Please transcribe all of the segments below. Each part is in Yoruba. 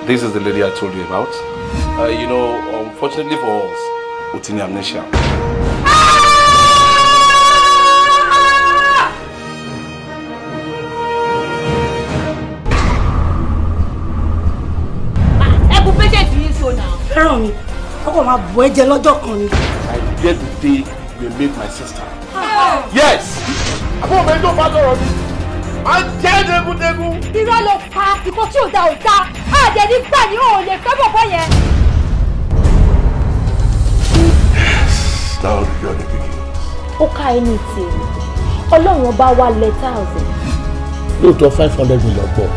This is the lady I told you about. You know, unfortunately for us, Otini amnesia. Fẹ́ràn mi, ọkọ máa bù ẹ́ jẹ lọ́jọ́ kan ni. I get the day you meet my sister. Yes! Àbúrò mi tó bá lọ́rọ̀ mi, máa ń jẹ́ dégúndégún. Irọ́ ló pa ìkọ́ tí ò da ò da, àdẹ̀ní gbà ní òun lè fẹ́ bọ̀bọ̀ yẹn. Yes, now the journey begins. Ó ká ẹni tiẹ̀, Ọlọ́run ọba wa lẹ́tà ọ̀sẹ̀. Lóòótọ́ 500 million pọ̀,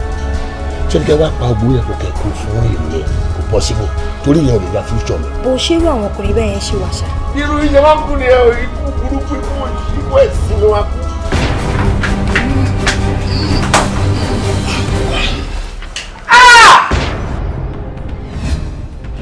ṣé kẹ́ wá pa owó yẹn kò kẹ́kọ̀ọ́ fún èmi kò possible torí yẹn ò lè gba future mi. Bó ṣe irú àwọn ọkùnrin bẹ́ẹ̀ yẹn ṣe wà ṣá. Irú iye wọn kú ni ẹ ò ikú burúkú ikú òṣìkú ẹ̀sìn ló wá kú.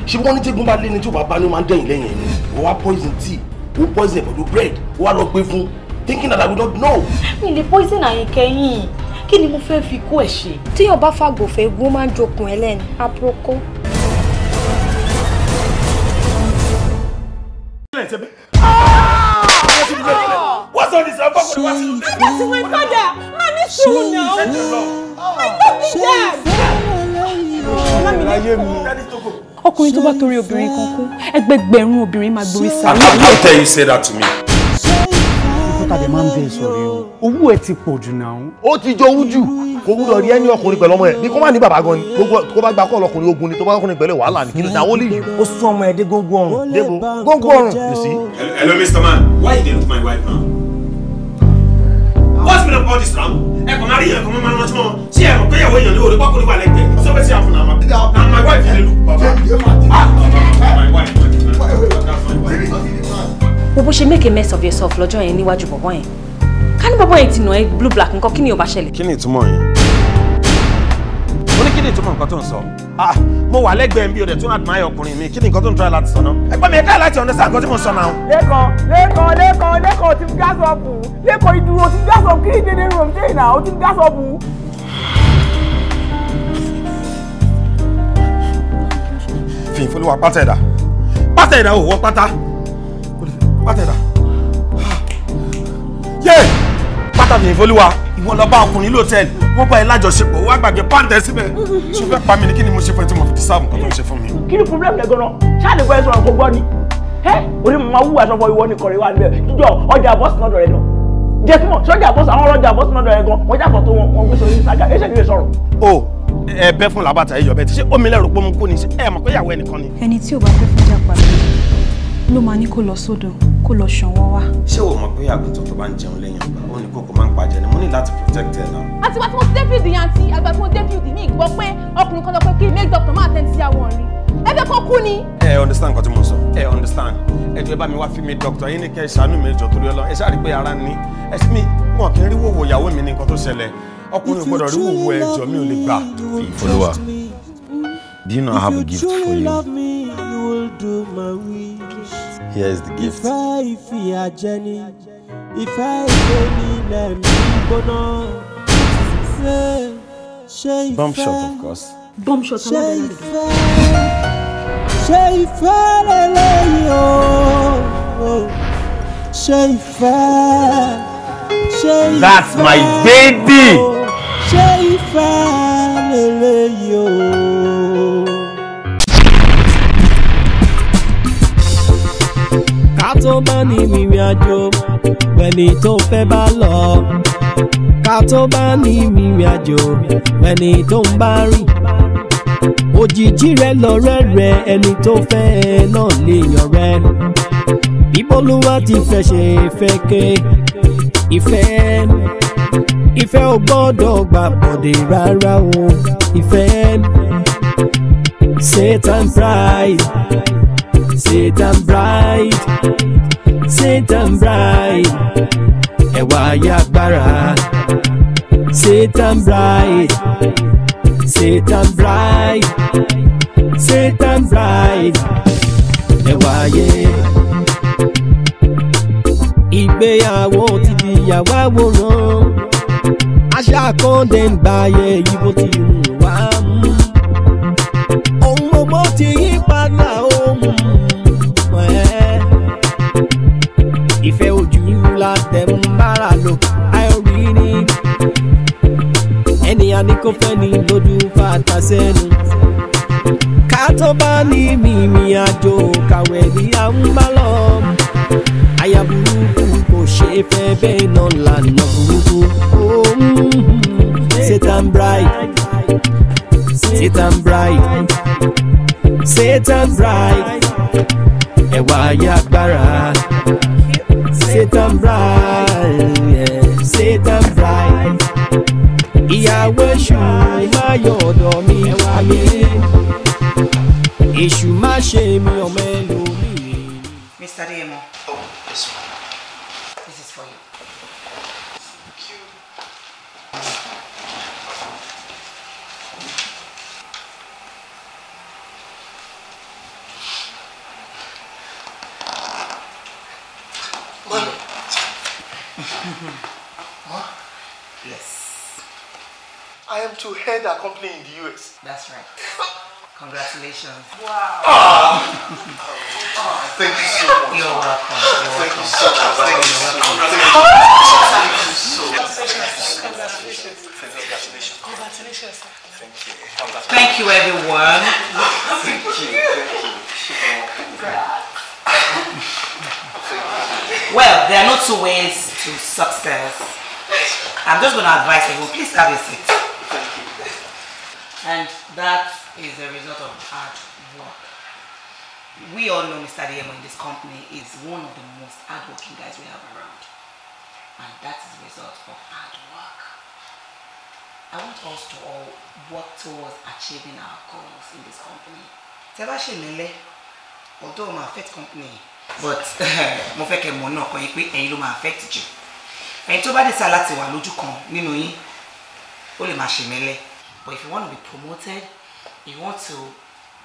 Ṣé wọ́n ní tí egun bá lé ní tí ò bá bá ní ó máa ń dẹ̀yìn lẹ́yìn ẹni? Wọ́n wá poison tea, wọ́n poison pẹ̀lú bread, wọ́n wá lọ gbé fún thinking that I would not know. Mi lè poison Àyìnkẹ́ yìí, kí ni mo fẹ́ fi kó ẹ̀ ṣe? Tíyàn bá fàgbọ̀fẹ́ egun ó máa ń jokùn ẹlẹ́ni, aproko. What's all this? That's my father. Man, it's true now. My lovely dad. Ọkùnrin tó bá torí obìnrin kan kú, ẹgbẹgbẹ̀rún obìnrin máa gborí sáré. How dare you say that to me? Ikú tàdé máa ń bẹ sọ̀rọ̀ o. Owó ẹ ti pọ̀ jù náà. Ó ti jowú jù. Kò gbúdọ̀ rí ẹni ọkùnrin pẹ̀lú ọmọ ẹ̀. Ní kó má ní bàbá gan ni. Gbogbo kó bá gba kọ́ ọkùnrin ogun ni tó bá ọkùnrin pẹ̀lú wàhálà ni. Kí ló dé àwọn olè yìí? Ó sún ọmọ ẹ dé góńgó ọrùn. Débo góńgó ọrùn. You see? Hello, Mr. Man. Why you dey look my wife now? What's been up all this now? Ẹ kàn máa rí èèyàn kan máa rántí mọ́. Ṣé ẹ mọ̀ pé ìyàwó èèyàn ní orí pọ́kùnrin wà lẹ́gbẹ̀ẹ́? Sọ fẹ́ sí àfúnà àmà. Na my wife dey look baba. Ah, my wife. That's my wife. Wo bó ṣe make a mess of yourself lọ́jọ́ yẹn níwájú bọ̀bọ́ yẹn. Ká ní bọ̀bọ́ yẹn ti nà ẹ́ blue black nǹkan kí ni ò bá ṣẹlẹ̀? Kí ni ìtumọ̀ yẹn? Mo ní kí ni ìtumọ̀ nǹkan tó ń sọ? Ah, mo wà lẹ́gbẹ̀ẹ́ bí o dẹ̀ tún admire ọkùnrin mi. Kí ni nǹkan tó ń try láti sọ náà? Ẹgbọ́n mi, ẹ try láti understand nǹkan tí mo sọ náà. Lẹ́kan Lẹ́kan Lẹ́kan Lẹ́kan ti gas up. Lẹ́kan ìdúró ti gas up kí ni dédé rò ṣé ìnà ó ti gas up. Fìyìnfolúwa pátá ẹ̀dá. Pátá ẹ̀dá ò wọ pátá. Pátá ẹ̀dá. Yé! Pátá Fìyìnfolúwa, ìwọ lọ bá ọkùnrin lóòtẹ́ẹ̀lì, wọ́n bá ẹ lájọṣepọ̀, wọ́n á gbàgbé pàǹtẹ́ síbẹ̀. Ṣé o fẹ́ pa mí ni kí ni mo ṣe fún ẹ tí mo fi dísáàmù nǹkan tó ń ṣe fún mi? Kí ni problem rẹ gan-an? Ṣáà lè gbọ́ ẹ sọ̀rọ̀ kó gbọ́ ni. Ẹ́ orí mo máa wúwo aṣọ fọ ìwọ nìkan rẹ wà níbẹ̀. Jíjọ ọjà bọ́ọ̀sì náà dọ̀rẹ́ lọ. Jẹ́ kí mọ̀ sọ́jà bọ́ọ̀sì àwọn ọlọ́jà bọ́ọ̀sì náà dọ̀rẹ́ gan. Wọ́n jáfọ̀ tó wọn, wọ́n gbé sórí Instagram, ẹ ṣe ní lè sọ̀rọ̀. O ẹ bẹ́ fún làbàtà iyọ̀ bẹ́ẹ̀ tí ṣé omi lẹ́rù pé mo kú ni ṣé ẹ mọ̀ pé ìyàwó ẹnìkan ni. Ẹni tí ò bá fẹ́ fún jàpá ló máa ní kó lọ sódò kó lọ ṣànwọ́ wá. Ṣé o mọ̀ pé àgùntàn tó bá ń jẹun lẹ́yìn ọgbà ó ní kókó máa ń pàjẹ́ ni mo ní láti protect ẹ náà. Àti wá tí mo ti dé fíìdì yẹn àti àgbà tí mo dé fíìdì mi gbọ́ pé ọkùnrin kan lọ pé kí make doctor máa tẹ́ntì sí àwọn ọ̀rìn. Ẹ fẹ́ kó kú ni. Ẹ understand nǹkan tí mo sọ, ẹ understand. Ẹ jọ̀ọ́ ẹ bá mi wá fi mi doctor yín ní kẹ́ ẹ ṣàánú mi jọ̀ọ́ torí Ọlọ́run. Ẹ ṣáà rí pé ara ní. Ẹ sì mi wọn kì í rí wòwò ìyàwó mi ní nǹkan tó ṣẹlẹ̀. Ọkùnrin ò gbọ́dọ̀ rí wòwò ẹ jọ̀ọ́ mi ò lè gbà. Fìyìnfolúwa, do you know I have a gift for you? Here is the gift. Ìfẹ́ ìfìyàjẹni, ìfẹ́ ìgbénilẹ̀ mi gbóná. Ṣé ìfẹ́? Bomb shot, of course. Bomb shot Ṣé ìfẹ́? Ṣé ìfẹ́ lélẹ́yìí o? Ṣé ìfẹ́? Ṣé ìfẹ́? That's my baby! Ṣé ìfẹ́ lélẹ́yìí o? Ká tó bá ní rìnrìn àjò pẹ̀lú tó fẹ́ bá lọ. Ká tó bá ní rìnrìn àjò pẹ̀lú tó ń bá rìn. Òjijì rẹ lọ̀rẹ́ rẹ ẹni tó fẹ́ náà lè yàn rẹ. Bíbólúwa ti fẹ́ ṣe fẹ́ ké. Ìfẹ́ ìfẹ́ ò gbọ́dọ̀ gbà bọ̀dé rárá o. Ìfẹ́ Satan pride. Satan bride, Satan bride, ẹwà ayé agbára. Satan bride, Satan bride, Satan bride, ẹwà ayé. Ìgbéyàwó ti di ìyàwó àwòrán. Àṣà kan dẹ̀ ń gbáyé yìí bó ti wù wá mú. ti yí padà ó ẹ̀. Ìfẹ́ ojú la tẹ̀ ń bára lò àìrí ni. Ènìyàn ní kò fẹ́ ni lójú fàtà sẹ́nu. Ká tó bá ní mímí àjò kàwé ní à ń bá lọ. Aya burúkú kò ṣe fẹ́ bẹ́ẹ̀ náà lànà burúkú. Satan bride, Satan bride, Satan bride, ẹ̀wà ayé agbára. Satan bride, yeah. Satan bride, ìyàwó èṣù má yọ ọ̀dọ̀ mi wáyé. Èṣù má ṣe mi ọmọ ẹlòmíì. Mr. Adeyemo. Oh, yes, ma'am. This is for you. Thank you. Mommy. Ma? Yes. I am to head our company in the US. That's right. Congratulations. Wow. Oh, thank you so much. You're welcome. You're thank welcome. you so much. Thank you so much. Thank you so much. Congratulations. Congratulations. Congratulations. Thank you. Thank you, everyone. Thank you. Thank you. Well, there are no two ways to success. I'm just going to advise everyone, please have a seat. Thank you. And that is the result of hard work. We all know Mr. Adeyemo in this company is one of the most hardworking guys we have around. And that is the result of hard work. I want us to all work towards achieving our goals in this company. Tẹ́ bá ṣe nílẹ̀, although ma affect company, but mo fẹ́ kẹ́ mọ̀ náà kọ́ yín pé ẹ̀yin ló máa affect jù. Ẹ̀yin tó bá dé sá láti wà lójú kan nínú yín, ó lè máa ṣe mẹ́lẹ̀. But if you want to be promoted, you want to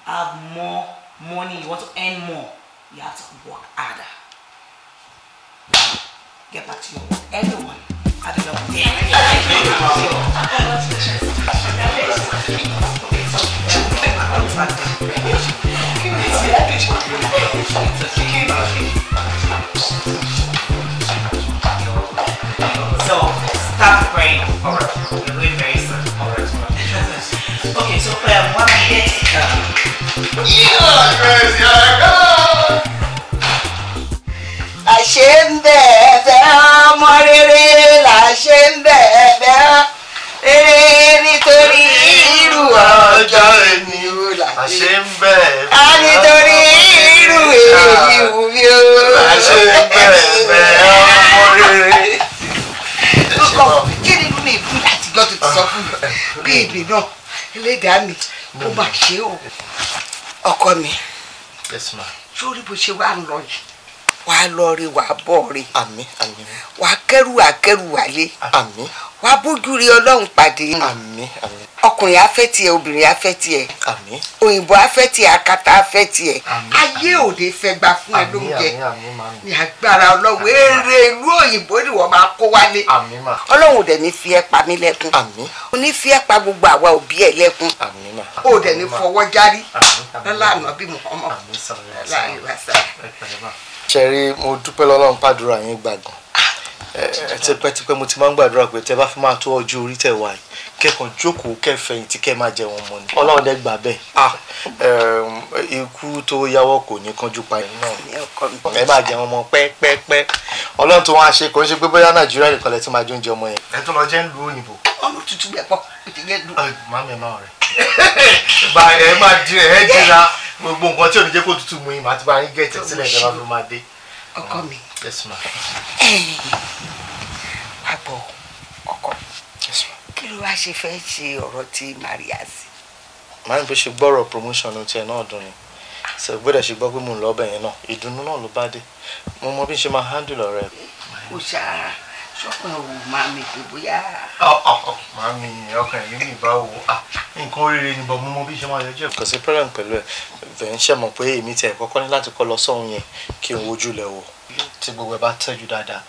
have more money, you want to earn more, you have to work harder. Get back to your work. Everyone, have a lovely day. So, start praying. All right. We're going very soon. All right. Okay, so what I get. Àṣé ń bẹ̀ẹ̀bẹ̀ ọmọ rere là ṣe ń bẹ̀ẹ̀bẹ̀ rere nítorí irú ọjọ́ èmi ò là ṣe ń bẹ̀ẹ̀bẹ̀. A nítorí irú èyí wù mí o. Àṣé ń bẹ̀ẹ̀bẹ̀ ọmọ rere. Kí ni inú mi kú láti gbọ́ tó ti sọ fún mi bí èmi náà ẹlẹ́dàá mi ó mà ṣe o. Ọkọ mi. Yes, ma. Sórí bó ṣe wá ń lọ yìí, wàá lọ rí wàá bọ̀ rí. Àmín, àmín. Wàá kẹ́rù àkẹ́rù wálé. Àmín. Wàá bójú rí Ọlọ́run pàdé. Àmín, àmín. Ọkùnrin á fẹ́ tiẹ̀, obìnrin á fẹ́ tiẹ̀. Àmín. Òyìnbó á fẹ́ tiẹ̀, akata á fẹ́ tiẹ̀. Àmín. Ayé òde fẹ́ gba fún ẹ lóúnjẹ. Àmín, àmín, màmí. Ní agbára Ọlọ́run, eré ìlú òyìnbó ni wọ́n máa kó wálé. Àmín, mà. Ọlọ́run ò dẹ̀ ní fi ẹ́ pa mí lẹ́kún. Àmín. Ò ní fi ẹ́ pa gbogbo àwa òbí ẹ̀ lẹ́kún. Àmín, mà. Ò dẹ̀ ní fọwọ́ járí. Àmín, àmín. Lọ́lá ànábì Muhammad. Àmín, sọ̀rọ̀ Lọ́lá àlùbáṣà. Ṣẹ̀rí, mo dúpẹ́ lọ́lọ́run pàdúrà yín gbà gan. Tipẹ́tipẹ́ mo ti máa ń gbàdúrà pé tẹ bá fi máa tó ọjọ́ orí tẹ̀ wá yìí kẹ́kàn jókòó kẹfẹ̀yìntì kẹ́ máa jẹ wọn mọ́ ni. Ọlọ́run dẹ́ gbà bẹ́ẹ̀. Ikú tó yáwọ́ kò ní kánjú pa ẹ̀yin náà. Ẹ máa jẹ wọn mọ́ pẹ́pẹ́pẹ́. Ọlọ́run tó wá ṣe kò ń ṣe pé bóyá Nàìjíríà nìkan lẹ ti máa jẹ oúnjẹ ọmọ yẹn. Ẹ tún lọ jẹ́ ń lu òyìnbó. Ọmọ tuntun bẹ̀ pọ̀, ìdíyẹ lu. Màmí ẹ máa rẹ̀. Ẹ máa di ẹ dira gbogbo nǹkan tí ò ní jẹ́ kó tutù mú yín màá ti bá yín gẹ̀ẹ́tẹ̀ sílẹ̀ ẹ máa fi máa dé. Ọkọ mi. Yes, ma. Àbọ̀ ọkọ mi. Yes, ma. Kí ló wá ṣe fẹ́ ṣe ọ̀rọ̀ tí Maria sí? Màá ní bó ṣe gbọ́rọ̀ promotion ló tiẹ̀ náà dùn ni. Ṣé gbọ́dọ̀ ṣe gbọ́ pé mò ń lọ ọbẹ̀ yẹn náà? Ìdùnnú náà ló bá dé. Mo mọ bí n ṣe máa handle ọ̀rẹ́. Ó ṣá ṣọ́kàn ò máa mi pé bóyá. Màámi ọkàn ẹ̀mí mi bá wo nǹkan oríire ni bọ̀ mo mọ bí ṣe máa yọjú ẹ̀. Kò sí problem pẹ̀lú ẹ̀. Bẹ̀ ń ṣe mọ̀ pé èmi tiẹ̀ kọ́kọ́ ní láti kọ́ lọ sọ́hun yẹn kí n wojú lẹ̀ wò. Tí gbogbo ẹ bá tẹ́jú dáadáa,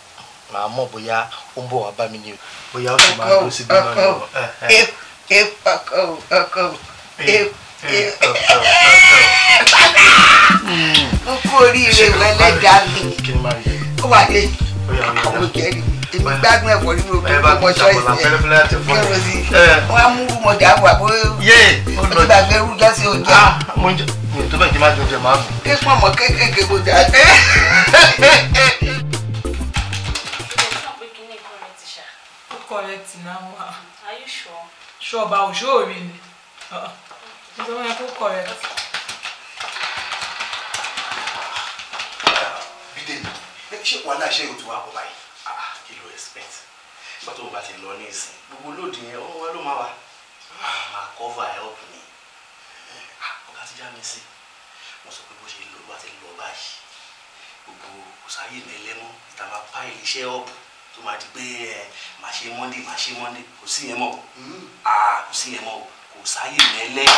màá mọ̀ bóyá ó ń bọ̀ wá bá mi ni o. Bóyá ó sì máa dúró síbi náà ni o. Ọkọ ọkọ Mo kú oríire wẹlẹ́dàá mi. Ó wà lé àwọn jẹ́rìí èmi gbádùn ẹ̀fọ́ nínú omi ọmọ ṣọ́ọ̀ṣì ẹ̀ kí sí wọ́n á mú mọ̀jà wà bó o ti gbàgbé rújọ́ sí oúnjẹ. Mi ò tó bẹ́ẹ̀ kí n má jẹ oúnjẹ máa mú. Kí pọ̀nmọ́ kéékèèké kò jà. Ó correct now. Are you sure? Sure bá òṣó rí ni. Mo sọ fún ẹ kó correct. Bídèmí, ṣé wàhálà iṣẹ́ yóò ti wá pọ̀ báyìí? Kí ló expect? Nígbà tó o bá ti lọ ní ìsìn, gbogbo lóòdì yẹn ọwọ́ wa ló máa wà. Máa cover ẹ̀ up ni. Ọ̀gá ti já mi sí. Mo sọ pé bó ṣe lọ bá ti lọ báyìí. Gbogbo kò sáyè mẹ́lẹ́mọ́, ìta máa pile iṣẹ́ up tó máa di pé màá ṣe Monday, màá ṣe Monday, kò sí yẹn mọ́ o. Kò sí yẹn mọ́ o. Kò sáyè mẹ́lẹ́.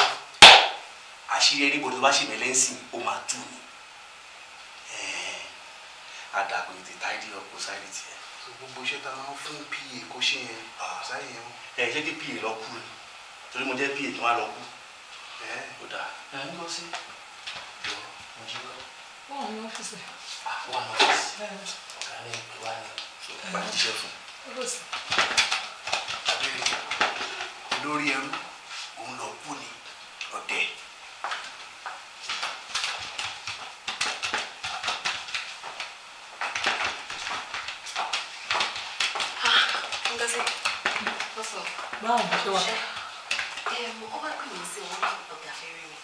Àṣírí ẹni gbọ́dọ̀ bá ṣe mẹ́lẹ́ ń sìn, ó máa tú ni. Àdàpọ̀ ètè tidy up kò sáyè tiẹ̀. Gbogbo iṣẹ́ tá a máa ń fún PA kó ṣe yẹn sáyè yẹn mọ́. Ẹ ṣé kí PA lọ kú ni, torí mo jẹ́ PA kí wọ́n á lọ kú. Ó dáa. Ẹ ń lọ sí. Mo jí lọ. Wọ́n wà ní ọ́fíìsì. Wọ́n wà ní ọ́fíìsì. Ọ̀gá ní ìpè wá ní bá mi jíṣẹ́ fún. Abẹ́rẹ́ olórí ẹrú òun lọ kú ni ọ̀dẹ̀. Ngozi, what's up? Báwo ni ṣe wà? Ó wá pè mí sí wọn ní ọ̀gá fẹ́ rí mi.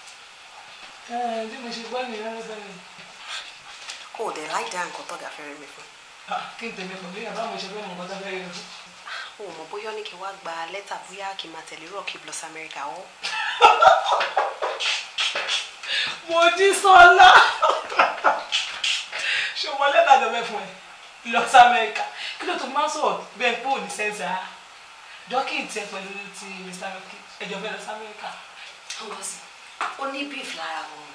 Bí mo ṣe gbọ́ nìyẹn lọ́dọ̀ mi. O ò dẹ̀ láì dá nǹkan tọ́gà fẹ́ rí mi fún. Kí n tèmi pẹ̀lú ìyàbá mo ṣe fẹ́ mọ̀ nǹkan tó fẹ́ rí mi fún. O ò mọ̀ bóyá ó ní kí n wá gba lẹ́tà bóyá kí n máa tẹ̀lé Rocky lọ sí Amẹ́ríkà ọ́. Mojísọ́lá! Ṣé o mọ lẹ́tà tó fẹ́ fún ẹ? Lọ sí Amẹ́ríkà. Kí ló tó máa ń sọ̀rọ̀ bẹ́ẹ̀ pé ò ní sẹ́ǹsì rárá? Dọ́kì tiẹ̀ pẹ̀lú ti Mr. Rocky, ẹjọ́ fẹ́ lọ sí Amẹ́ríkà. Ngozi, ó ní beef lára wọn.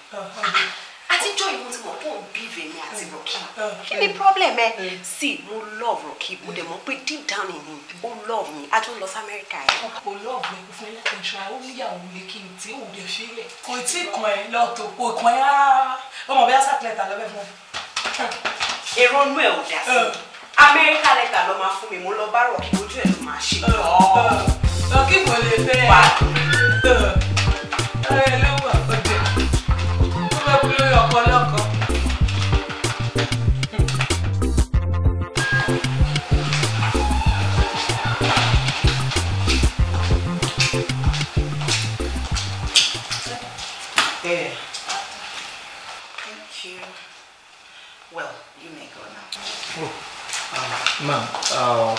Àtijọ́ ìwọ̀n tí mo pọ̀ ń beef èmi àti Rocky. Kí ni problem ẹ? Sí, mo love Rocky, mo dẹ̀ mọ̀ pé deep down in him, ó love mi, a jọ ń lọ sí Amẹ́ríkà ẹ̀. Kò love ẹ, kò fún ẹ látẹ̀ṣọ́, ó níyàwó lé kí n tí ò dé fílẹ̀. Kò tí ì kàn ẹ́ lọ́tọ̀, kò kàn ẹ́ rárá. Ó mọ̀ bí lẹ́tà lọ́bẹ̀ fún ẹ. Èrò inú ẹ̀ ò dá sí. Amẹ́ríkà lẹ́tà ló máa fún mi, mo lọ bá Rocky, ojú ẹ̀ ló máa ṣe. Rocky kò lè fẹ́ ẹ. Ẹ ló wà ọdẹ. Ó fẹ́ kú lórí ọkọ lọ́kọ. There. Thank you. Well, you may go now. Oh. Ma'am,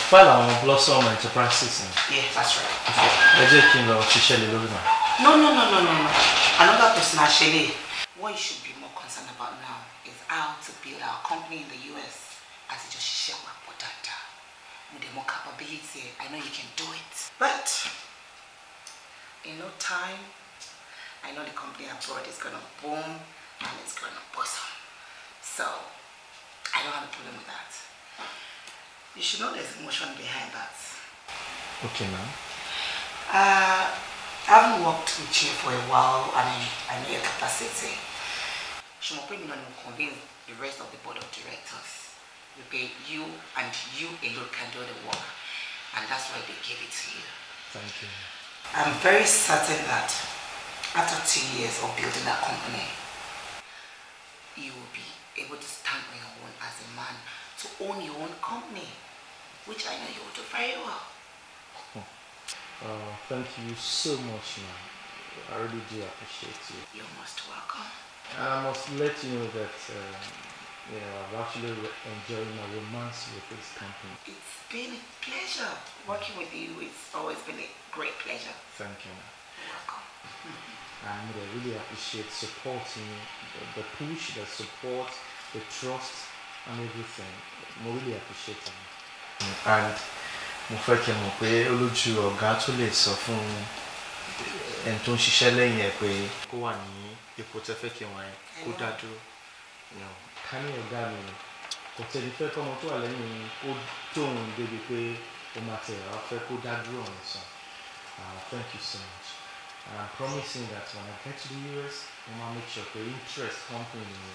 file àwọn Blossom Enterprises ni. Yeah, that's right. Ẹ jẹ́ kí n lọ ṣiṣẹ́ lé lórí náà. No. Another person actually. What you should be more concerned about now is how to build our company in the US. Àti jọ ṣiṣẹ́ papọ̀ dáadáa. With the more capability, I know you can do it. But in no time, I know the company abroad is gonna boom and it's gonna blossom. So I don't have a problem with that. You should know there's emotion behind that. Okay, ma'am. I haven't worked with you for a while, and I know your capacity. Shomopemi will convince the rest of the board of directors. Okay, you and you alone can do the work, and that's why they gave it to you. Thank you. I'm very certain that after 2 years of building that company, you will be able to stand on your own as a man, to own your own company, which I know you will do very well. Thank you so much, ma'am. I really do appreciate you. You're most welcome. I must let you know that you know, I've actually enjoyed my romance with this company. It's been a pleasure working with you. It's always been a great pleasure. Thank you, ma'am. You're welcome. And I really appreciate supporting the push, the support, the trust, and everything. I really appreciate it. And mo fẹ́ kí n mọ̀ pé olójú ọ̀gá tó lè sọ fún ẹni tó ń ṣiṣẹ́ lẹ́yìn ẹ̀ pé kó wà ní ipò tẹ́ fẹ́ kí wọ́n yẹn kó dá dúró. Ká ní ọ̀gá mi kò tẹ̀lé fẹ́ kọ́mọ tó wà lẹ́yìn kó tóun débi pé ó máa tẹ̀ ọ́ fẹ́ kó dá dúró ọ̀hún sàn. Thank you so much. And I'm promising that when I get to the US, mo máa make sure pé interest company mi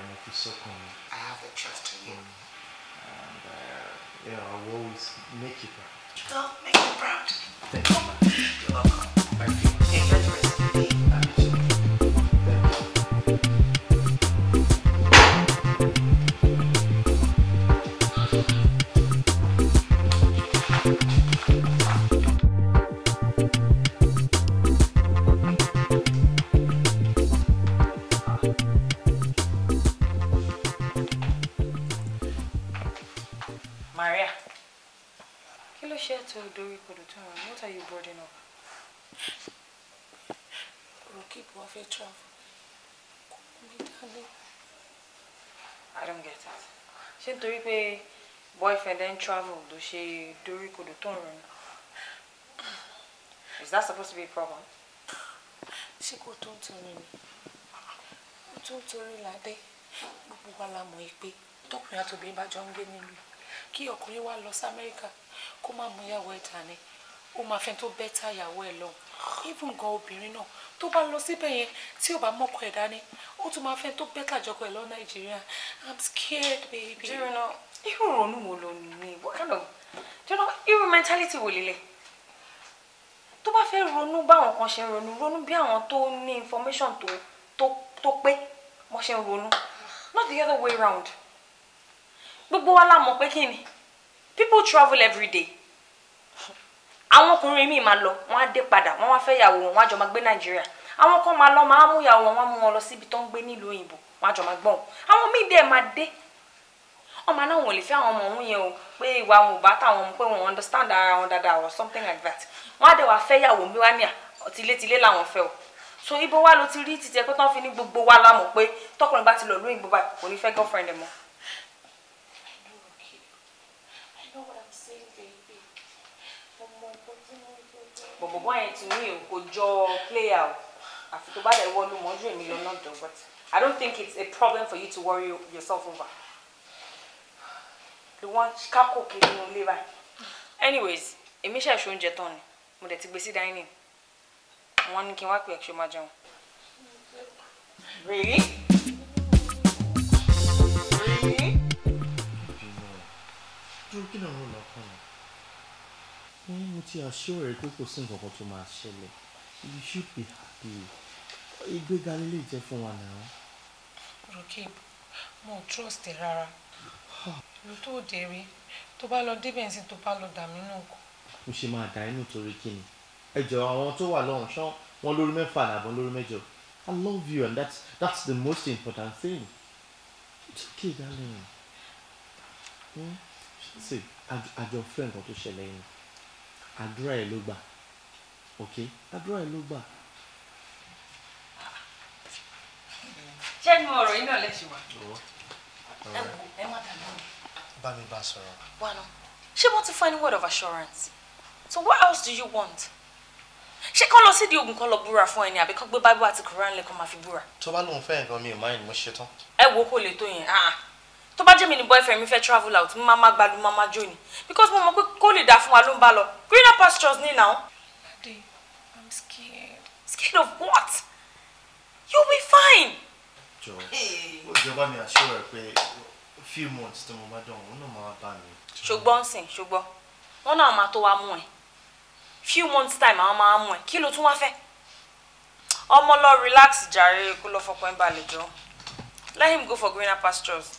mo fi sọ́kàn mi. I have the trust in you. And yeah, I will always make you proud. Well, make me proud. Thank you, ma. You're welcome. Thank you. Enjoy the rest of the day. Thank you. Maria, kí ló ṣe tó dorí kodò tó rìn? What are you boarding up? Rokeeb wá fẹ́ travel. Kò mú mi dání. I don't get it. Ṣé nítorí pé boyfriend ẹ̀ ń travel ló ṣe dorí kodò tó rìn? Is that supposed to be a problem? Ṣé kò tó ń torí ni? Ó tó ń torí Ládé. Gbogbo wa la mọ̀ pé tọkùnrin àti obìnrin bá jọ ń gbé nílùú. Kí ọkùnrin wá lọ sí Amẹ́ríkà kó má mú ìyàwó ẹ̀ dání, ó máa fẹ́ tó bẹ́tà ìyàwó ẹ̀ lọ. Even gan obìnrin náà tó bá lọ síbẹ̀ yẹn tí ò bá mọ́kọ ẹ̀ dání, ó tún máa fẹ́ tó bẹ́tà jọkọ ẹ̀ lọ Nàìjíríà. I'm scared, baby. Do you know, irú ronú wo ló ní? What kind of, do you know, irú mentality wo lélẹ̀? Tó bá fẹ́ ronú báwọn kan ṣe ń ronú, ronú bí àwọn tó ní information tó pé wọ́n ṣe ń ronú. Not the other way round. Gbogbo wa la mọ̀ pé kí ni? People travel every day. Àwọn ọkùnrin míì máa lọ, wọ́n á dé padà, wọ́n wá fẹ́ ìyàwó wọn, wọ́n á jọ máa gbé Nàìjíríà. Àwọn kan máa lọ, máa mú ìyàwó wọn, wọ́n á mú wọn lọ síbi tó ń gbé nílùú òyìnbó, wọ́n á jọ máa gbọ́n. Àwọn míì dẹ̀ máa dé. Ọmọ náà wọn ò lè fẹ́ àwọn ọmọ òun yẹn o, pé ìwà wọn ò bá táwọn ọmọ pé wọn understand ara wọn dáadáa or something like that. Wọ́n á dẹ̀ wá fẹ́ ìyàwó mi wá ní à, tilétilé làwọn fẹ́ o. So ibo wa ló ti rí títí ẹ pé tán fi ní gbogbo wa la mọ̀ pé tọkùnrin bá ti lọ lóyìnbó báyìí kò ní fẹ́ girlfriend ẹ̀ mọ́. Bọ̀bọ̀bọ̀ yẹn ti ní o kò jọ player o, àfi tó bá dẹ̀ wọlú mọ́jú èmi lọ náà dọ̀, but I don't think it's a problem for you to worry yourself over. Ló wọ́n kákò kiri nínú ilé báyìí. Anyways, èmi ṣẹ̀ṣẹ̀ oúnjẹ tán ni, mo dẹ̀ ti gbé sí dining. Wọ́n ní kí n wá pè é ṣe máa jẹun. Really? Really? Dúró, kí ló ń rò lọ́kàn mi? Mo ti assure ẹ pé kò sí nǹkan kan tó máa ṣẹlẹ̀. You should be happy. Ìgbéga lè jẹ́ fún wa náà. Rokeeb, mo ò trust ẹ rárá. Ìlú tó dé rí, tó bá lọ débẹ̀ sí tó bá lọ dà mí nù kọ. Mo ṣe máa dà inú torí kí ni? Ẹ jọ àwọn tó wà lọ́hùn ṣán wọn lórí mẹ́fà nàbọ̀n lórí mẹ́jọ. I love you and that's the most important thing. It's okay, darling. Hmm? See, àjọ fẹ́ nǹkan tó ṣẹlẹ̀ yẹn. Àdúrà ẹ̀ ló gbà. Okay? Àdúrà ẹ̀ ló gbà. Ṣé inú ọ̀rọ̀ yìí náà lè ṣe wà? Ẹ wò, ẹ má dà lóhùn. Bá mi bá sọ̀rọ̀. Wà náà, ṣé wọ́n ti fún ẹ ní word of assurance? So what else do you want? Ṣé kán lọ sídìí ogun kan lọ búra fún ẹni àbí kán gbé Bible àti Quran lẹ́kàn máa fi búra? Tó bá lóun fẹ́ nǹkan mi ò mind, mo ṣe tán. Ẹ wo kò lè tó yẹn. Tó bá jẹ́ mi ni boyfriend mi fẹ́ travel out, mo máa gbalu, máa jó ni. Because mo mọ̀ pé kó lè dá fún wa ló ń bá lọ. Greener pastures ní now. Ade, I'm scared. Scared of what? You'll be fine. Jọ, ìjọba mi assure ẹ pé few months tí mo bá dán, òun náà máa bá mi. Ṣùgbọ́n sìn, ṣùgbọ́n, wọ́n náà máa tó wa mú ẹ. Few months time àwọn máa mú ẹ. Kí ló tún wá fẹ́? Ọmọ lọ relax jàre, kó lọ fọkàn balẹ̀ jọ. Let him go for greener pastures.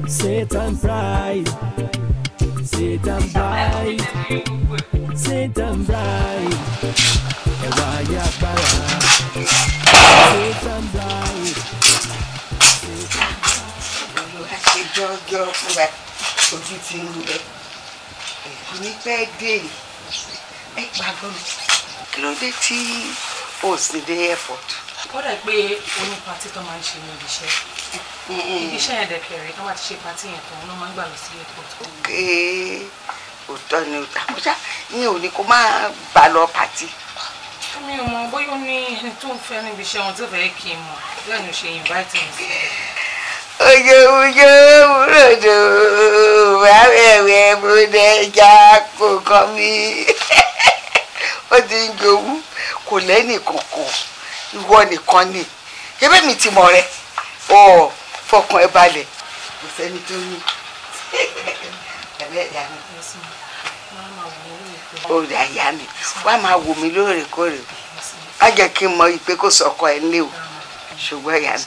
Satan pride, Satan pride, Satan pride, ẹwà ayé agbára, Satan pride. Olúwa ṣe jọjọ fún wa, ojú ti ń rẹ, èkó ní pẹ́ dé, ẹ gbàgbọ́ mi. Kí ló dé tí o sì dé airport? Ó dà pé oní patí tó máa ń ṣe ní ibi iṣẹ́. Ibi iṣẹ́ yẹn dẹ̀kẹ̀rẹ̀ tó máa ti ṣe patí yẹn tán ló máa ń gbà lọ sí airport. Òótọ́ ni àmọ́ṣá ìyẹn ò ní kó máa gbà lọ patí. Mi ò mọ̀ bóyá ó ní ẹni tó ń fẹ́ níbi iṣẹ́ wọn tí ó fẹ́ kí n mọ̀ bẹ́ẹ̀ ni ó ṣe invite mi sí. Oye oye wúròdò wẹ́wẹ́wẹ́ bóde já kó kọ́ mi. Ó ti ń jowú, kò lẹ́nì kankan, ìwọ nìkan ni. Ṣébí mi ti mọ̀ rẹ, ọ̀ fọkàn ẹ balẹ̀, kò sẹ́ni tó ní. Ẹ̀rẹ́ ìyá mi. Ó rẹ̀ àyà mi, wá máa wò mí lóòrèkóòrè. Má jẹ́ kí n mọ ìpè kó sọkọ ẹ nílé o, ṣùgbọ́n ìyá mi.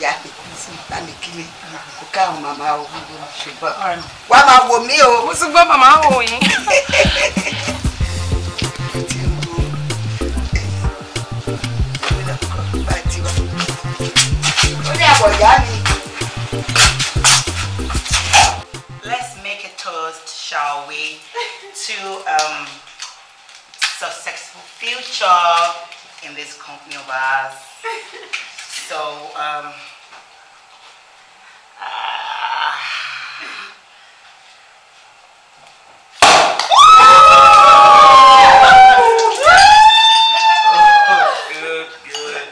Ìyá mi, bá mi kílé, kó káwọn màmá o, ṣùgbọ́n wá máa wò mí o. Mo ti gbọ́ màmá wò yín. Ó ní àbọ̀ ìyá mi. Let's make a toast, shall we, to successful future in this company of ours. So, Good, good.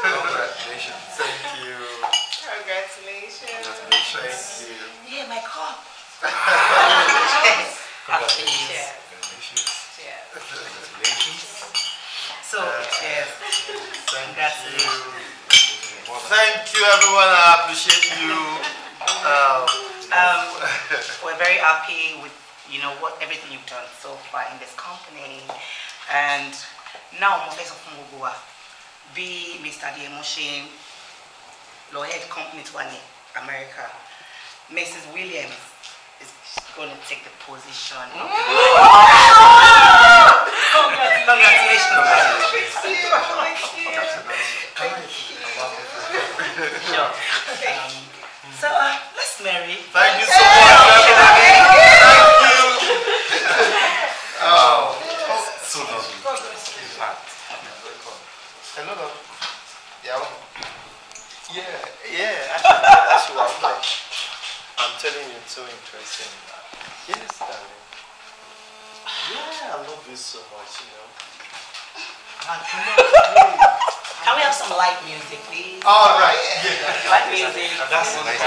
Congratulations. Thank you. Congratulations. Thank you. Yeah, my cup. Congratulations. Congratulations. So, cheers. Thank you. Thank you, everyone. I appreciate you. We're very happy with what everything you've done so far in this company, and now mo fẹ́ sọ fún gbogbo wa bí Mr. Adeyemo ṣe lọ head company tó wà ní America, Mrs. Williams is going to take the position. Congratulations. Sure. So let's marry. Thank you so much. Thank you. Oh, so lovely. In fact, hello, love. Yeah. Yeah. Actually, I'm telling you, it's so interesting. Yes, darling. Yeah, I love you so much, you know. I cannot wait. Can we have some light music, please? All right. Yeah. Light music. That's nice.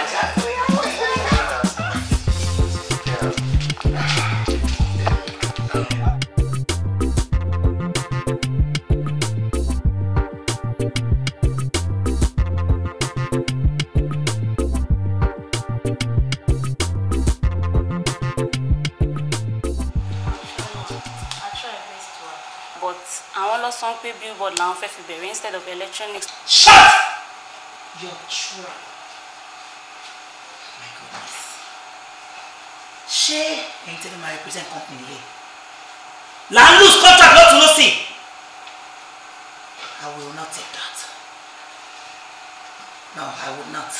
But àwọn lọ sọ pé billboard làwọn fẹ́ fi bẹ̀rẹ̀ instead of electronics. Shut your trap. My goodness. Ṣé ẹ̀yin tẹ́lẹ̀ máa represent company yẹn? Là ń lose contract lọ́tún lọ́sì. I will not take that. No, I would not.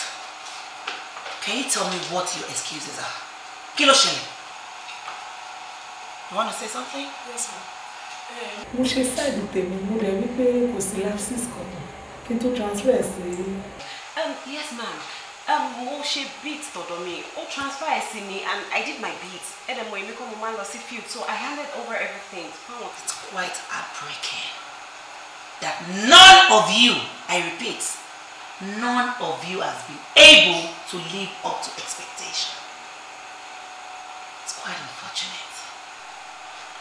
Can you tell me what your excuses are? Kí ló ṣẹlẹ̀? You want to say something? Yes, ma'am. Mo ṣe sáìdì tèmi, mo dẹ̀ wí pé kò sí lapses kankan kí n tó transfer sí. Yes, ma'am. Mo ṣe beat tọ̀dọ̀ mi, ó transfer ẹ̀ sí mi and I did my beat. Ẹ̀dẹ̀ mo èmi kọ́ mo máa ń lọ sí field, so I handed over everything. It's quite heartbreaking that none of you, I repeat, none of you has been able to live up to expectation. It's quite unfortunate.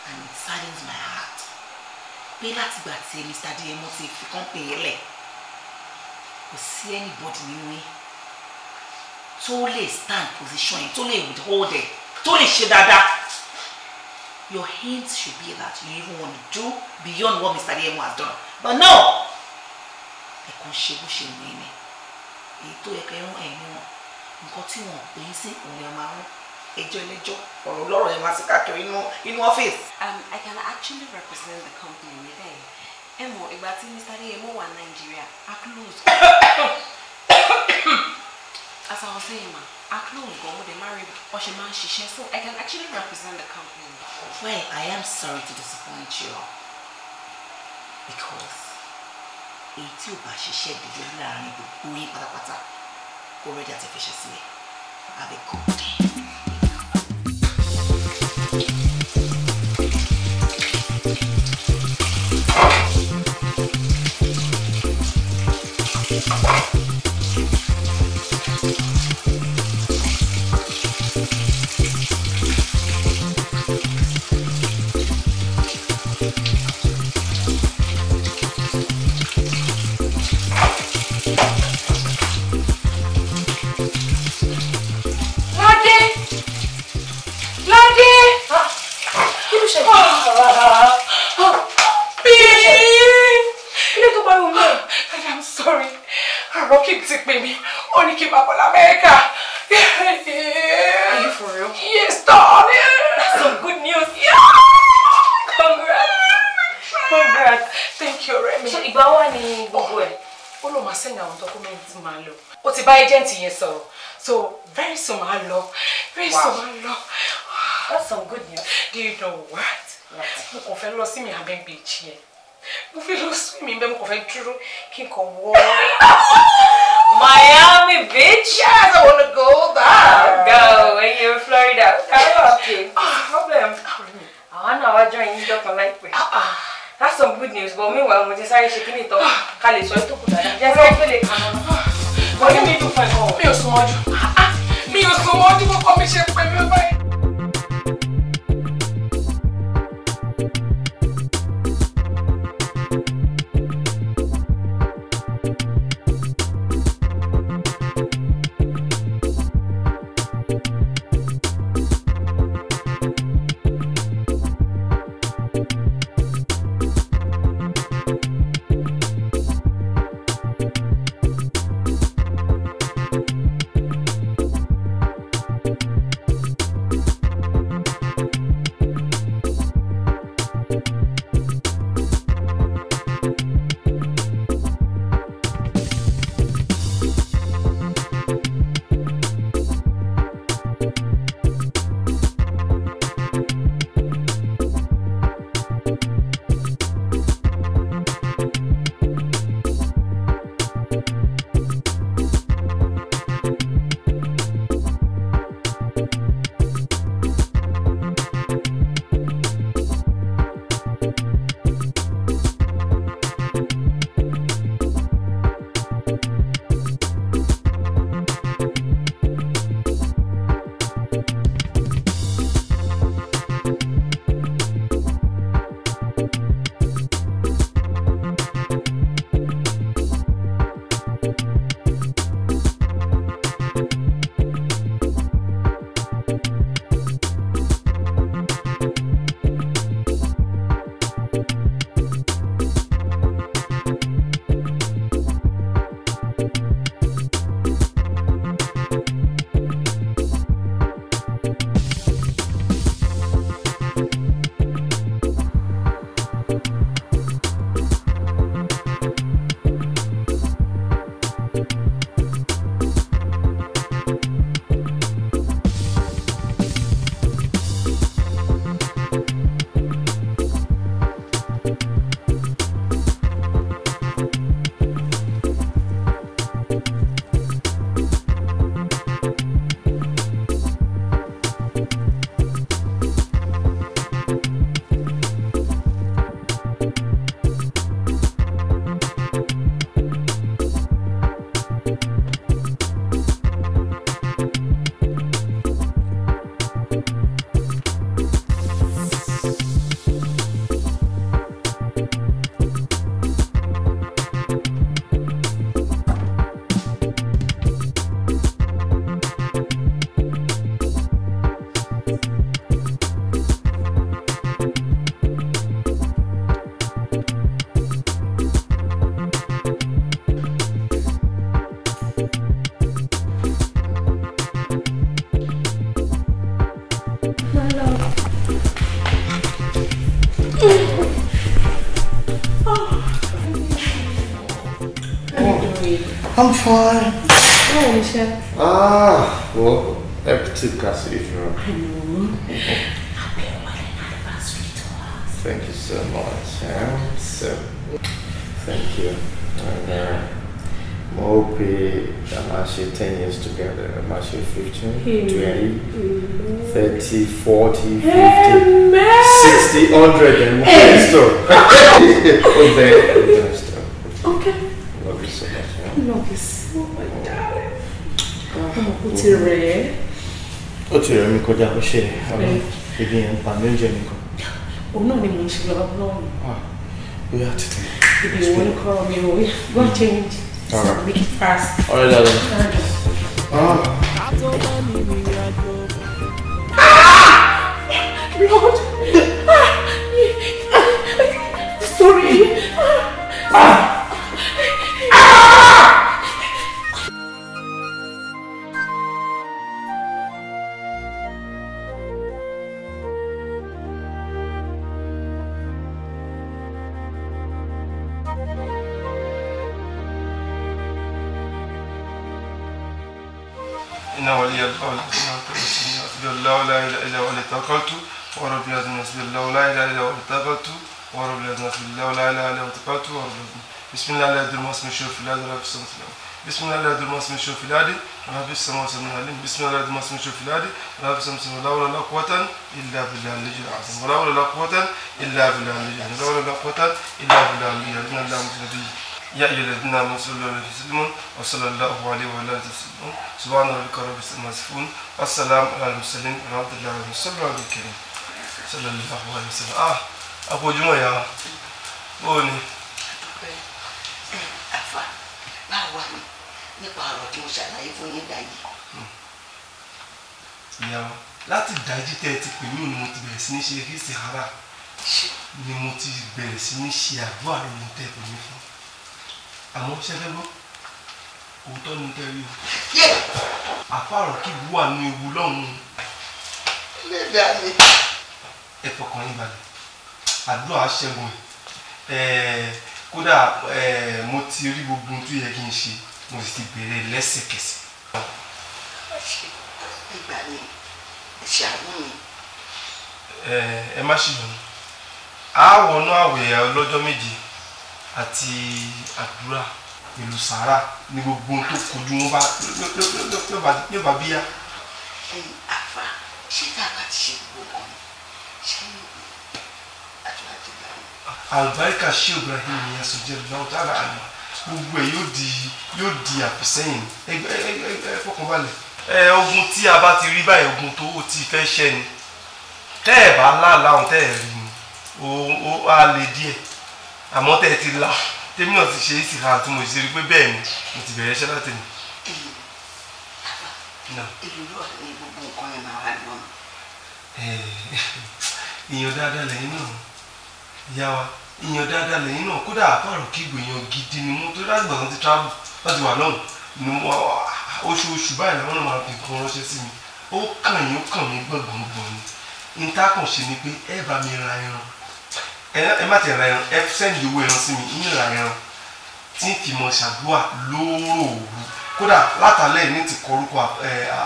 And it saddens my heart. Pé látìgbà tí Mr. Adeyemo ti fi company yẹn lẹ̀, kò sí anybody nínú yín tó lè stand position yẹn, tó lè withhold ẹ̀, tó lè ṣe dáadáa. Your hint should be that you even want to do beyond what Mr. Adeyemo has done. But no! Ẹ kàn ṣe bó ṣe wù yín ni. Èyí tó yẹ kẹ́ rán ẹ̀mí wọn, nǹkan tí wọ́n pè é sí òun ẹ̀ máa rán. Ẹjọ́ ẹlẹ́jọ́, ọ̀rọ̀ lọ́rọ̀ ẹ̀ máa sì káàkiri inú ọ́fíìsì. I can actually represent the company níbẹ̀. Ẹ mọ̀ ìgbà tí Mr. Adeyemo wà Nàìjíríà, a close. As I was saying, ma, a close gan, mo dẹ̀ máa rí bó ṣe máa ń ṣiṣẹ́, so I can actually represent the company. Well, I am sorry to disappoint you all because èyí tí ò bá ṣiṣẹ́ dédé láàrin gbogbo yín pátápátá kó rẹ́dí àti fiṣẹ́ sílẹ̀. Have a good day. Kí ló ṣẹlẹ̀? Ilé tó pariwo mọ́. I'm sorry. Rocky ti pè mí. Ó ní kí n máa bọ̀ l'Amẹ́ríkà. Are you for real? Yes, darling. That's some good news. Yeah. Congrats. Congrats. Thank you, ọ̀rẹ́ mi. So ìgbà wa ni gbogbo ẹ̀? Ó lọ máa send àwọn documents máa lọ. Ó ti bá agent yẹn sọ̀rọ̀. So very soon máa lọ. Very soon máa lọ. That's some good news. Do you know what? Mo kàn fẹ́ lọ sí Miami Beach yẹn. Mo fẹ́ lọ swim bẹ́ẹ̀, mo kàn fẹ́ dúró kí n kàn wọ́. Miami Beach? Yes, I want to go there. Go when you're in Florida. Okay. Problem. Àwọn náà wá join yín dọ́kan láìpẹ́. That's some good news, but meanwhile, mo ti sáré ṣe kíní ìtọ́ ká lè sọ ètò kù dáadáa. Jẹ́ sáré pélé kan náà. Mo ní mi dùn fún ẹ̀kọ́. Mi ò sún mọ́jú. Mi ò sún mọ́jú kọ́kọ́ mi ṣe pé mi báyìí. I'm fine. Báwo ni iṣẹ́? Ah, well, hectic as usual. I know. Happy wedding anniversary to us. Thank you so much. Yeah? So, thank you. And I hope I'm actually 10 years together. I'm actually 15, 20, 30, 40, 50, Amen. 60, 100, and more. Okay. Love you so much. Yeah? Love you so much, darling. Ó ti rẹ̀ ẹ́. Ó ti rẹ̀ mí kọjá bó ṣe ibi yẹn ń pa mí oúnjẹ mi kan. Òun náà ni mò ń ṣe lọ́wọ́ lọ́wọ́. Bóyá tètè. Ibi ìwọ ní kọ́ mi ò go change. All right. Make it fast. All right, darling. Ah. Lord. إن ولي الله حسبي الله لا إله إلا هو عليه توكلت ورب العزيز. حسبي الله لا إله إلا هو عليه توكلت ورب العزيز. حسبي الله لا إله إلا هو توكلت ورب العزيز. بسم الله لا يضر مع اسمه شيء في الأرض ولا في السماء. بسم الله لا يضر مع اسمه شيء في الأرض ولا في السماء العليم. بسم الله لا يضر مع اسمه شيء في الأرض ولا في السماء. لا حول ولا قوة إلا بالله العلي العظيم. ولا حول ولا قوة إلا بالله العلي العظيم. لا حول ولا قوة إلا بالله العلي العظيم. الله النبي يا أيها الذين آمنوا صلوا عليه وسلموا وصلى الله عليه وعلى آله وسلم. سبحان ربك رب العزة عما يصفون والسلام على المرسلين والحمد لله رب العالمين. الكريم صلى الله عليه وسلم. أبو جمعة يا بوني. Àfà, báwo ni nípa ọ̀rọ̀ tí mo ṣàlàyé fún yín dá yìí? Ìyá wa, láti ìdájí tẹ́ ẹ ti pè mí ni mo ti bẹ̀rẹ̀ sí ní ṣe ìsìkára, ni mo ti bẹ̀rẹ̀ sí ní ṣe àdúrà lórí tẹ́ ẹ pè mí fún. Àmọ́ ṣé fẹ́ gbọ́, òótọ́ ni tẹ́ rí o. Àfàrọ̀ kí wà ní ewu lọ́hùn-ún. Lẹ́dàá mi. Ẹ fọkàn yín balẹ̀, àdúrà ṣẹ́gun ẹ̀. Kódà mo ti rí gbogbo ohun tó yẹ kí n ṣe, mo sì ti bẹ̀rẹ̀ lẹ́sẹ̀kẹsẹ̀. Ìgbà mi, ṣàánú mi. Ẹ má ṣe yọnu, a wọnú àwẹ̀ ọlọ́jọ́ 7 àti àdúrà pẹ̀lú sàárà ní gbogbo ohun tó kojú wọn bá yóò bá bíyà. Àfà, ṣé tá a bá ti ṣe gbogbo kan ṣé àdúrà ti gbà mí? Àlùbáríkà Sheikh Ibrahim Niass radiyallahu ta'ala anhu, gbogbo ẹ yóò di àfisẹ́yìn. Ẹ fọkànbalẹ̀. Ogun tí a bá ti rí báyìí, ogun tó o ti fẹ́ ṣẹ́ ni. Tẹ́ ẹ̀ bá láàlá òun tẹ́ ẹ̀ rí ni ó á le díẹ̀, àmọ́ tẹ́ ẹ ti là, tèmi náà ti ṣe é sì hàn tí mo ṣe rí pé bẹ́ẹ̀ ni mo ti bẹ̀rẹ̀ iṣẹ́ láti mi. Ìlú ló wà ní gbogbo nǹkan yẹn máa wà lọ́nà. Èèyàn dáadáa lẹ́yìn náà, ìyá wa, èèyàn dáadáa lẹ́yìn náà. Kódà àfàrò kígbe èèyàn gidi ni mo tó láti gbà tán ti travel láti wà lọ́hùn ni oṣooṣù báyìí làwọn náà máa fi nǹkan ránṣẹ́ sí mi. Ó kàn yín, ó kàn mí gbọ̀ngbọ̀ngbọ̀n ni. N tá kàn ṣe ni pé ẹ bá mi ra ẹran, ẹ má ti ra ẹran, ẹ sẹ́ndì owó ẹran sí mi, ń ra ẹran tí ń fi mọ ṣàdúrà lóòrò. Kódà látàlẹ́ ní ti kọ orúkọ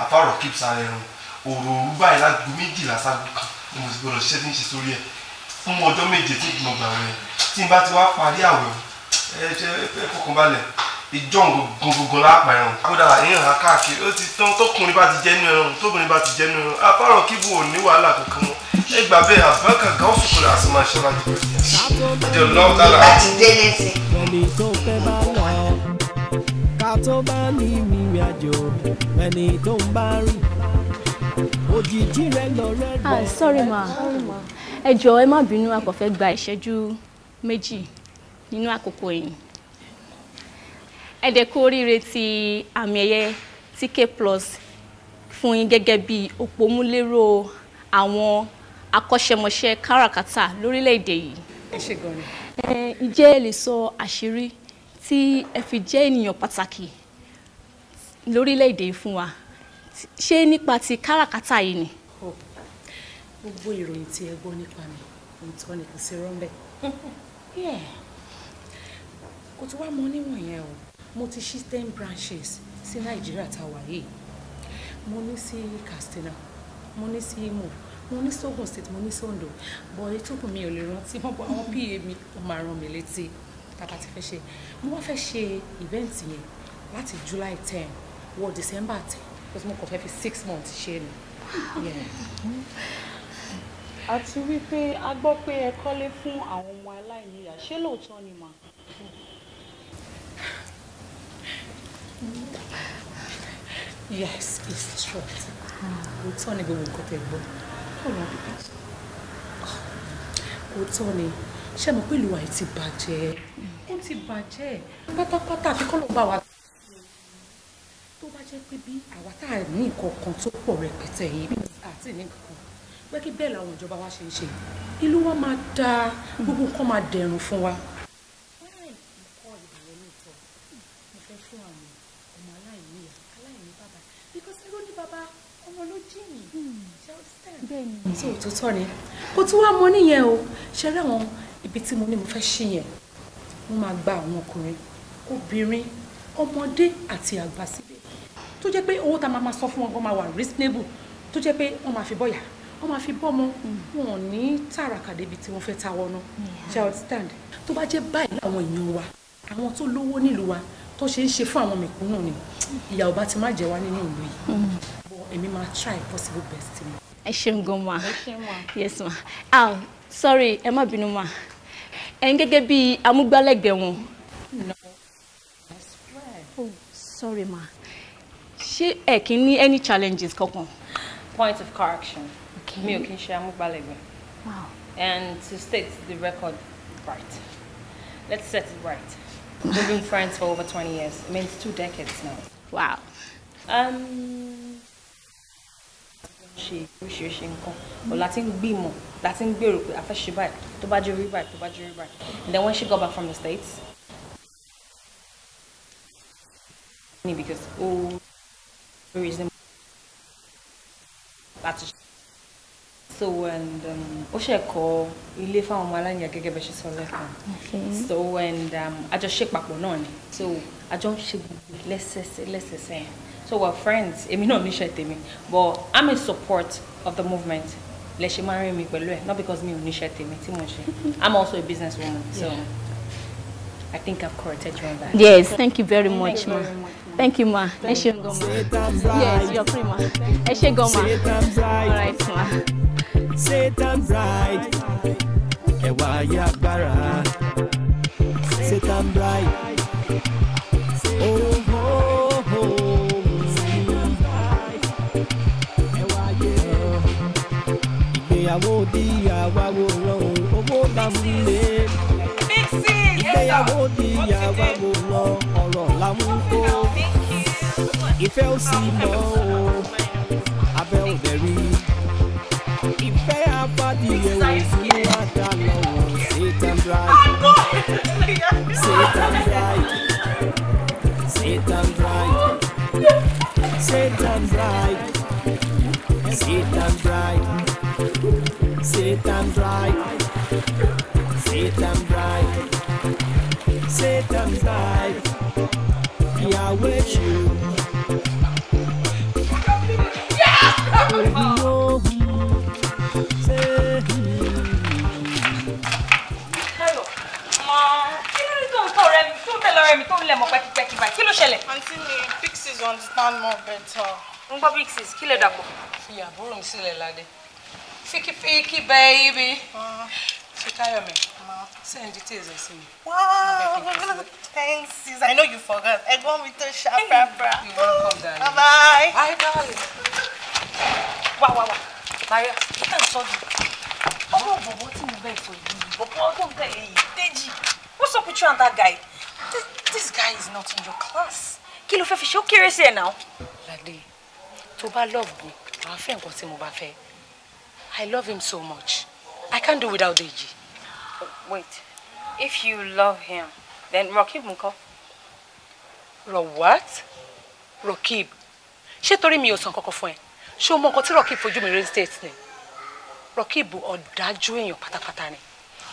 àfàrò kíb sára ẹran òròòru báyìí lágbo 12 ságo kan ni mo sì gbọdọ̀ ṣiṣẹ́ tí ń ṣe sórí ẹ̀ fún ọjọ́ 7 tí mo gbà rẹ̀. Tí n bá ti wá parí àwẹ̀, ẹ fọkànbalẹ̀, ìjọ gangan lápá ẹran. Kódà ìhàn káàkiri ó ti tán, tókùnrin bá ti jẹ́ nínú ẹran, tóbìnrin bá ti jẹ́ nínú ẹran, àfàrò kíb ò ní wàhálà kankan mọ́. Ẹ gbà bẹ́ẹ̀, àbákà gáúsù kò lè àsìmọ́ àṣẹ láti bẹ̀rẹ̀. Ìjọ lọ́wọ́ tálà. Bá ti délé sí. Ẹni tó fẹ́ bá lọ, ká tó bá ní ìrìn àjò, ẹni tó ń bá rìn, òjijì rẹ̀ lọ rẹ̀ rẹ̀. Ah, sorry ma. Ẹ jọ̀ọ́ ẹ má bínú, a kò fẹ́ gba ìṣẹ́jú 2 nínú àkókò yìí. Ẹ dẹ̀ kú oríire ti àmì ẹ̀yẹ TK Plus fún yín gẹ́gẹ́ bí òpómúléró àwọn akọ́ṣẹ́mọṣẹ́ káràkátà lórílẹ̀‐èdè yìí. Ẹ ṣé gan ni. Ǹjẹ́ ẹ lè sọ àṣírí tí ẹ fi jẹ́ ènìyàn pàtàkì lórílẹ̀‐èdè yìí fún wa? Ṣé nípa ti káràkátà yìí ni? Gbogbo ìròyìn tí ẹ gbọ́ nípa mi, òótọ́ ni, kò sí rọ́ńbẹ́. Kò tún wá mọ níwọ̀n yẹn o. Mo ti ṣí 10 branches sí Nàìjíríà tá a wà yìí. Mo ní sí Katsina, mo ní sí Imo, mo ní Ogun State, mo ní Ondo. Bọ̀ ètò kù mi ò lè rántí mọ́, bọ̀ àwọn PA mi ó máa rán mi létí tá a bá ti fẹ́ ṣe. Mo wá fẹ́ ṣe event yẹn láti July 10 wọ December 10, because mo kàn fẹ́ fi 6 months ṣe ni. Àti wípé a gbọ́ pé ẹ kọ́lé fún àwọn ọmọ aláìníyàá, ṣé lóòótọ́ ni mà? Yes, it's true. Òótọ́ ni gbogbo nǹkan tẹ́ gbọ́. Òótọ́ ni. Ṣé mo pé ìlú wa ti bàjẹ́? Ó ti bàjẹ́ pátápátá, àfi kọ́ ló bá wa. Tó bá jẹ́ pé bí àwa tá a ní nǹkan kan tó pọ̀ rẹpẹtẹ yìí, bí àti ní nǹkan kan, pé kí bẹ́ẹ̀ làwọn ìjọba wa ṣe ń ṣe, ìlú wa máa dáa, gbogbo nǹkan máa dẹrùn fún wa. Mo fẹ́ fún àwọn ọmọ aláìníyàá, aláìní bàbá, because ẹrú ní bàbá ọmọ ló jí mi. So òtútọ́ ni kò tún wá mọ níyẹn o. Ṣe rí àwọn ibi tí mo ní mo fẹ́ ṣí yẹn, mo máa gba àwọn ọkùnrin, obìnrin, ọmọdé àti àgbà síbẹ̀. Tó jẹ́ pé owó tá a máa sọ fún wọn gan máa wà reasonable, tó jẹ́ pé wọ́n máa fi bọ́yà, wọ́n máa fi bọ́mọ, wọn ò ní tàràkà débi tí wọ́n fẹ́ táwọ́ ná. Ṣe understand? Tó bá jẹ́ báyìí láwọn èèyàn wa, àwọn tó lówó nílùú wa, tó ṣe ń ṣe fún àwọn mẹ̀kúnnù ni, ìyà ò bá ti má jẹ wá nínú ìlú yìí. But èmi máa try possible best mi. Ẹ ṣeun gan ma. Yes ma. Ah, sorry, ẹ má bínú ma. Ẹ̀yin gẹ́gẹ́ bí amúgbálẹ́gbẹ̀ẹ́ wọn. No. Best friend. Oh, sorry ma. Ṣé ẹ kì í ní any challenges kankan? Point of correction. Mi ò kí ń ṣe amúgbálẹ́gbẹ̀ẹ́. Wow. And to state the record right. Let's set it right. We've been friends for over 20 years. I mean, it's 2 decades now. Wow. Ṣe oríṣiríṣi nǹkan but láti ń gbìmọ̀, láti ń gbèrò pé a fẹ́ ṣe báyìí, tó bá jẹ́ orí báyìí, tó bá jẹ́ orí báyìí. And then when she got back from the States, because ó reason láti ṣe so and ó ṣe kọ́ ilé fáwọn ọmọ aláìníyá gẹ́gẹ́ bẹ́ẹ̀ ṣe sọ lẹ́ẹ̀kan. So and àjọṣe papọ̀ náà ni, so àjọ ń ṣe gbogbo lẹ́sẹẹsẹ lẹ́sẹẹsẹ yẹn. So we're friends. Èmi náà níṣẹ́ tèmi, but I'm in support of the movement. Lẹ ṣe máa ń rí mi pẹ̀lú ẹ̀, not because mi ò níṣẹ́ tèmi tí mo ń ṣe. I'm also a business woman, so I think I've corrected you on that. Yes, thank you very much, ma. Thank you, ma. Ẹ ṣeun gan ma. Yes, you're free, ma. Ẹ ṣé gan ma. All right, ma. Satan bride, ẹwà ayé agbára. Satan bride, oh oh oh. Satan bride, ẹwà ayé. Ìgbéyàwó di àwàwòrán, owó là ń lé. Ìgbéyàwó di àwàwòrán, ọ̀rọ̀ là ń kó. Ìfẹ́ ò sì mọ́ o, abẹ́ ò dẹ̀ rí. Ìfẹ́ afádìyẹ òfin wá dá lọ́wọ́. Satan bride, Satan bride, Satan bride, Satan bride, Satan bride, Satan bride, Satan bride, Satan bride, ìyàwó èṣù. Oh, Hello. Ma, kí ló dé tó ń tọ́ ọ̀rẹ́ mi, tó ń tẹ̀lé ọ̀rẹ́ mi tó ń lẹ̀ mọ́ pẹ́kípẹ́kí báyìí? Kí ló ṣẹlẹ̀? Àǹtí mi, big sis understand more better. Ń gbọ́, big sis, kí lè dàpọ̀? Fi àbúrò mi sílẹ̀ ládé. Fíkí fíkí baby. Fikayomi, send details ẹ̀ sí mi. Wow, thanks sis. I know you forgot. Ẹ̀gbọ́n mi tó ṣàprápra. You're welcome, darling. Bye bye. Bye, darling. Wá wá wá, Maria, kí ló ń sọ jù? Ọmọ bọ̀bọ̀ tí mo bẹ́ẹ̀ sọ yìí, bọ̀bọ̀ tó ń tẹ̀lé yìí, Déjì. What's up with you and that guy? This guy is not in your class. Kí ló fẹ́ fi ṣe? Ó kéré sí ẹ̀ náà. Ládé, tó bá love mi, wàá fẹ́ nǹkan tí mo bá fẹ́. I love him so much. I can't do without Deji. Wait, if you love him, then Rockib ńkọ́? Ro what? Rokib. Ṣé torí mi ò sàn kankan fún ẹ? Ṣé o mọ nǹkan tí Rokib fojú mi rí state ni? Rokib ọ̀dájú èèyàn pátápátá ni.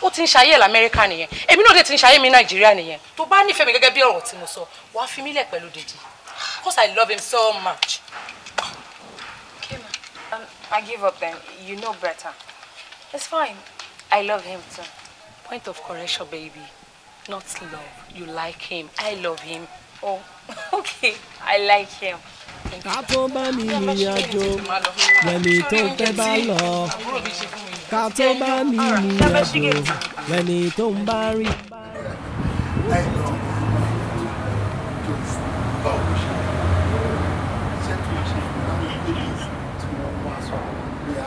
Ó ti ń ṣayé ẹ̀ l'Amẹ́ríkà nìyẹn. Èmi náà dé ti ń ṣayé mi Nàìjíríà nìyẹn. Tó bá nífẹ̀ẹ́ mi gẹ́gẹ́ bí ọ̀rọ̀ tí mo sọ, wàá fi mí lẹ̀ pẹ̀lú Dèjì. Because I love him so much. Okay, ma. I give up then. You know better. It's fine. I love him too. Point of correction, baby. Not love. You like him. I love him. Oh, okay. I like him. Ká tó bá ní ìrìn àjò lẹ́ni tó fẹ́ bá lọ, ká tó bá ní ìrìn àjò lẹ́ni tó ń bá rìn. Báwo ló ṣe iṣẹ́ tó ń ṣe láwọn ladies tí wọ́n wá sọ̀rọ̀ bí a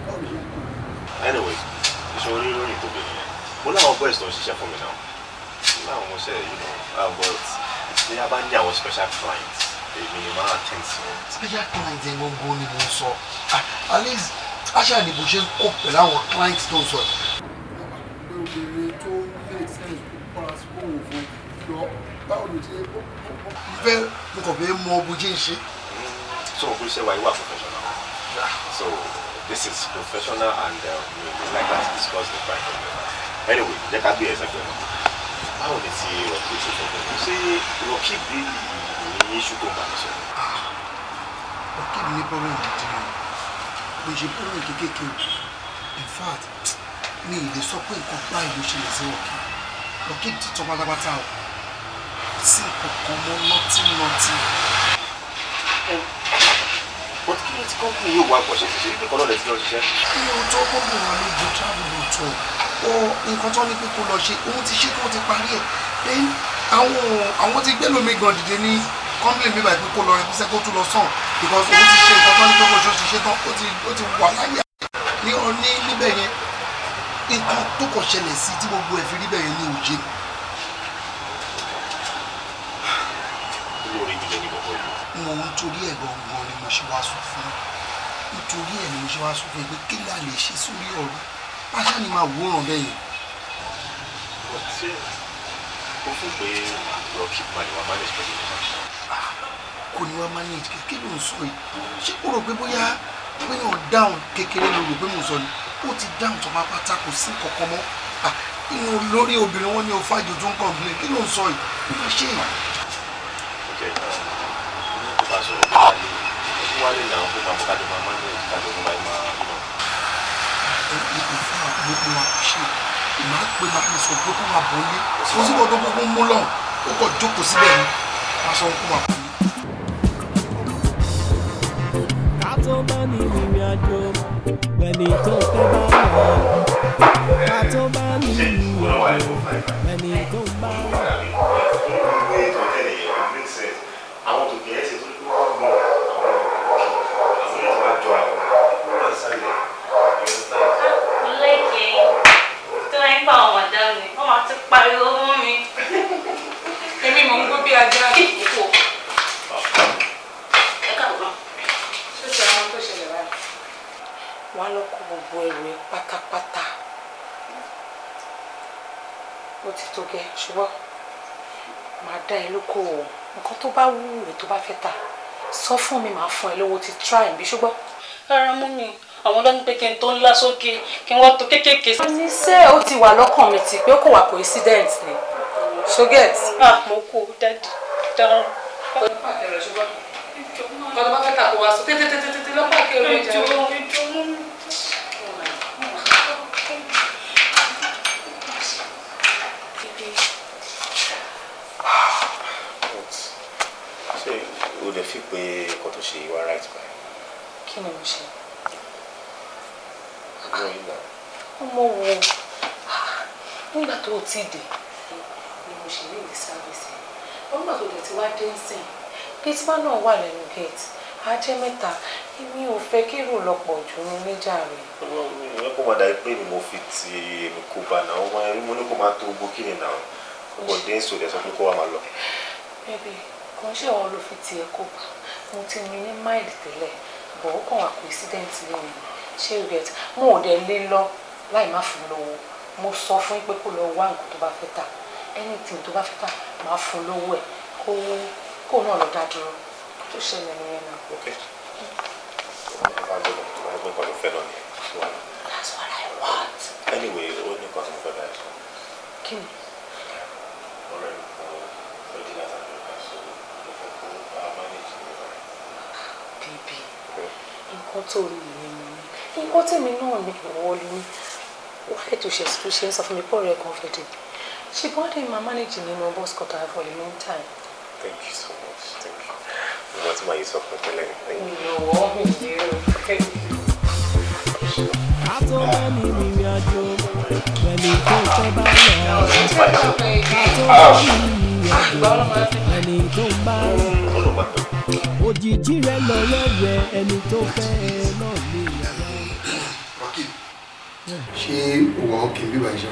báwo ló ṣe ń tó? Anyway, ìṣòro lórí ìtòbí nìyẹn. Mo láwọn boys tó ń ṣiṣẹ́ fún mi náà, mo láwọn ọmọọṣẹ́, but tí a bá ní àwọn special clients, èmi ni máa attend sí wọn. Special client yẹn gangan ni mo ń sọ. Ah, at least aṣáà ni bó ṣe ń kó pẹ̀lú àwọn client tó ń sọ yìí. Pé obìnrin tó make sense kó kọ́ra sí kóhùn fún lọ, báwo ló ṣe fẹ́ mo kàn fẹ́ mọ bó ṣe ń ṣe. So mo iṣẹ́ wa yìí wà professional, so this is professional and we like to discuss the private. Anyway, jẹ́ ká gbé ẹsẹ̀ pẹ̀lú. Báwo ni ti Rocky ṣe sọ fún mi? Ṣé Rocky bí ní iṣu tó ń bá mi sọ? Rocky ní problem gidi ni. Kò ṣe problem kékèké o. In fact, mi ì lè sọ pé nǹkan báyìí ló ṣẹlẹ̀ sí Rocky. Rocky ti tán pátápátá o. Sí nǹkan kan mọ́ nothing nothing. But kí ló ti company yóò wá pọ̀ ṣe ṣe ibi kan náà lè ti lọ ṣiṣẹ́? Iye òótọ́ company wa ló ju travel lóòótọ́. Ó nǹkan tó ní pé kó lọ ṣe, òun ti ṣe kí wọ́n ti parí ẹ̀. Then àwọn ti gbé lómi gan dìde ní company mi báyìí pé kó lọ represent kó tún lọ sàn because òun ti ṣe nǹkan tó ní pé kó ṣe ṣe tán ó ti wà láyé ní ọní níbẹ̀ yẹn. Nǹkan tó kàn ṣẹlẹ̀ sí tí gbogbo ẹ̀ fi rí bẹ̀ yẹn ní òye. Olórí mi lè ní gbogbo ìlú. Mo ń torí ẹ̀ gangan ni mo ṣe wá sọ fún nítorí ẹ̀ ni mo ṣe wá sọ fún pé kí la lè ṣe sórí ọ̀rọ̀ pàṣẹ ni máa wòran bẹ́ẹ̀ yẹn. Ṣé o fún pé Rocky máa ní wàá manage pẹ̀lú ìjọba? Kò ní wàá manage kí ló ń sọ yìí? Ṣé o rò pé bóyá péyàn dáhùn kékeré ló rò pé mò ń sọ ni? Ó ti dáhùn tó máa pátá kò sí kankan mọ́. Inú lórí obìnrin wọn ní o fàjò tó ń complain kí ló ń sọ yìí? Ó máa ṣe é. Okay, ní kò bá sọ̀rọ̀ kó wálé kó wálé náà kó máa bọ̀ kájọ máa manage kájọ máa máa you know. Ìfà gbogbo wa ṣe ìmọ̀ pé máa fi sọ pé kó máa bọ̀ lé kó sì kó tó kókó mú lọ́hùn ó kọ̀ jókòó síbẹ̀ ni wọ́n sọ kó máa bọ̀ lé. Ká tó bá ní ìrìn àjò pẹ̀lú tó fẹ́ bá lọ. Ká tó bá ní ìrìn àjò pẹ̀lú tó ń bá lọ. Àwọn tó kìí ṣe tó ní wọ́n gbọ́n àwọn ilé tó bá jọ àwọn wọ́n sálẹ̀ Mo like ẹ tó máa ń pa àwọn madam ni wọ́n máa ti pariwo mọ́ mi. Èmi mò ń gbó bí ajá. Ẹ káàbọ̀. Ṣé ti àwọn tó ṣẹlẹ̀ báyìí? Wàá lọ kó gbogbo ẹrù ẹ pátápátá. Ó ti tó gẹ́, ṣùgbọ́n màá dá ẹ lókòwò. Nǹkan tó bá wù ẹ́ tó bá fẹ́ tà sọ fún mi, màá fún ẹ lówó ti try bí ṣùgbọ́n. Rárá mú mi, àwọn ló ní pé kí n tó ńlá sókè kí n wá tó kéékèèké. Àníṣe ó ti wà lọ́kàn mi ti pé ó kò wà coincident ni. So get. Ah, mo kú dádì dára. Lọ́pàá kẹrẹ ṣùgbọ́n. Nǹkan tó bá fẹ́ tà kó wá sọ tètè tètè tètè lọ́pàá kẹrẹ jẹ́. Ẹjọ́ mú mi. Ṣé o lè fi pé nǹkan tó ṣe you are right by? Kí ni mo ṣe? Ọmọ yìí náà. Ọmọ wo? Nígbà tó o ti dé ni mo ṣe ní ìdí sáfíìsì. Nígbà tó dẹ̀ ti wá dé ń sìn, gateman náà wà lẹ́nu gate. A jẹ́ mẹ́ta, èmi ò fẹ́ kí èrò lọ pọ̀ jù ní níjà rẹ̀. Ìwé kò máa dàbí pé ni mo fi ti èmi kó bá náà, ó máa mo ní kó máa tó gbó kí ni náà. Ó kò dé ń sòdẹ̀ sọ pé kó wá máa lọ. Bébí, kò ń ṣe àwọn ló fi tiẹ̀ kó bá. Mo ti ní ní máìlì tẹ́lẹ̀, bọ̀ ó kàn wá coincident lẹ́yìn. Ṣé you get? Mo ò dẹ̀ lé lọ láì má fún lówó. Mo sọ fún yín pé kó lọ wá nǹkan tó bá fẹ́ tà. Anything tó bá fẹ́ tà, màá fún lówó ẹ̀ kó náà lọ dá dúró. Kó tó ṣẹlẹ̀ nìyẹn náà. Okay. That's what I want. Anyway, ó ní nǹkan tí mo fẹ́ bá ẹ sọ. Kí ni? Ọ̀rẹ́ mi kan fẹ́ dé láti Amẹ́ríkà, so mo fẹ́ kó bá a manage ní ọ̀rẹ́. Bíbí, nǹkan tó ní ni mo ní. Nǹkan tèmi náà ní ìwọ ló ní. Wáyé tó ṣe tó ṣe ń sọ fún mi pọ̀ rẹ̀ kan fẹ́ dé. Ṣé bọ́dé máa manage nínú bus cutter for a long time? Thank you so much. Thank you. Mo ti máa yí sọ fún tẹ́lẹ̀. Thank you. Ìrànwọ́ mi yé o. Ká tó bá ní ìrìn àjò pẹ̀lú tó fẹ́ bá lọ. Ká tó bá ní ìrìn àjò pẹ̀lú tó ń bá rìn. Òjijì rẹ̀ lọ́rẹ́ rẹ̀ ẹni tó fẹ́ náà lè yàrá. Rocky, ṣé o wà ókè bíbá ìṣá?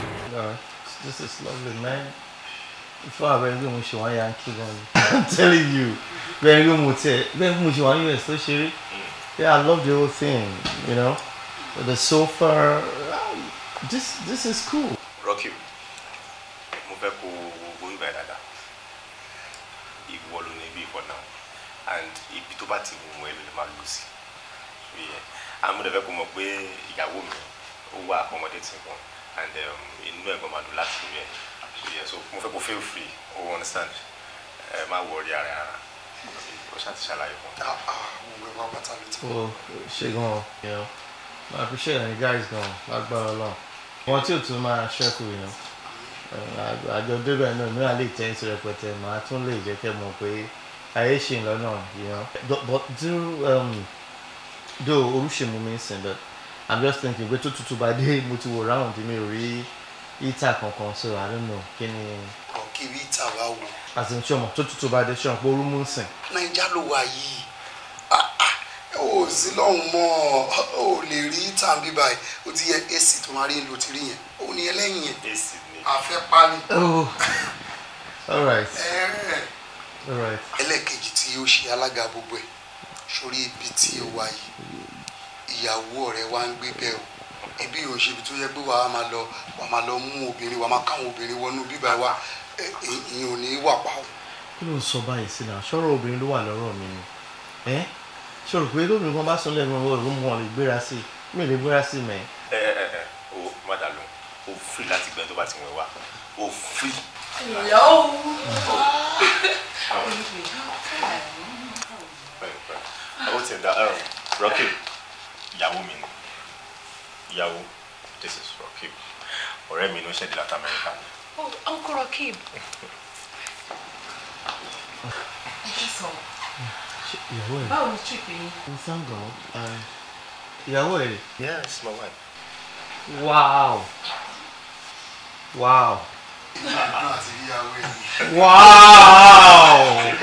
This is lovely, man. Before I went, mo ṣe wá Yankee gan ni. I'm telling you, bẹ́ẹ̀ ni mo tẹ̀, bẹ́ẹ̀ ni mo ṣe wá US tó ṣeré. Yeah, I love the whole thing, you know. The sofa, this is cool. Rocky, mo fẹ́ kó wo ibà dáadáa. Ìwọ ló ní ibi for now, and ibi tó bá ti wù ẹ́ ló lè máa lò sí. Àmọ́ mo dẹ̀ fẹ́ kó mọ̀ pé ìyàwó mi ó wà accommodating gan, and inú ẹ̀ gan máa dùn láti rí ẹ. Yeah, so mo fẹ́ kó feel free, o understand? Ẹ má worry ara ara. O ṣáà ti ṣàlàyé fún mi. Oh, ṣe gan-an, you know. I appreciate you guys gan, lágbára Ọlọ́run. Wọn tí ò tún máa ṣẹ́kù, you know. Àjọ débẹ̀ náà, mìíràn lè tẹ́ sí rẹpẹtẹ, màá tún lè jẹ́ kẹ́ mọ̀ pé ayé ṣì ń lọ náà, you know. But though orúṣe mú mi ń sìn, but I'm just thinking pé tó tutù bá dé, mo ti wò round mi ò rí heater kankan, so I don't know kí ni. Kí heater wá wò. As in ṣọmọ tó tutù bá dé, ṣọmọ pé orú mú ń sìn. Naija ló wà yìí, ó sí lọ́hùn mọ́, ó lè rí heater bí báyìí, ó ti yẹ AC tó máa rí lò ti rí yẹn, ó ní ẹlẹ́yìn yẹn. AC ni. Àfẹ́ pálí. Oh, all right. All right. Ẹlẹ́ẹ̀kejì tí ó ṣe alága gbogbo ẹ̀ sórí ibi tí ó wà yìí, ìyàwó ọ̀rẹ́ wa ń gbé bẹ́ẹ̀ o. Ibi yóò ṣe ibi tó yẹ pé wàá máa lọ mú obìnrin, wàá máa káwọn obìnrin wọnú bíbá wa, ìyẹn ò ní wà pa o. Kí ló ń sọ báyìí sí náà? Ṣọ́rọ̀ obìnrin ló wà lọ́rọ̀ mi ni. Ẹ́ ṣòro pé lóbìnrin kan bá sùn lẹ́nu ọ̀rọ̀ mú wọn lè gbéra sí i, mi ò lè gbéra sí i mẹ́. Ẹ o má dà lóhùn, o free láti gbẹ tó bá ti wẹ̀ wá, o free. Hello. Ó ti da Rocky, ìyàwó mi ni. Ìyàwó, this is Rocky. Ọ̀rẹ́ mi ló ṣẹ̀dí láti Amẹ́ríkà ni. Oh, Uncle Rocky. Ìyàwó ẹ̀. Báwo ni trip yín? Thank God. Ìyàwó ẹ̀. Yes, my wife. Wow. Wow. Wow.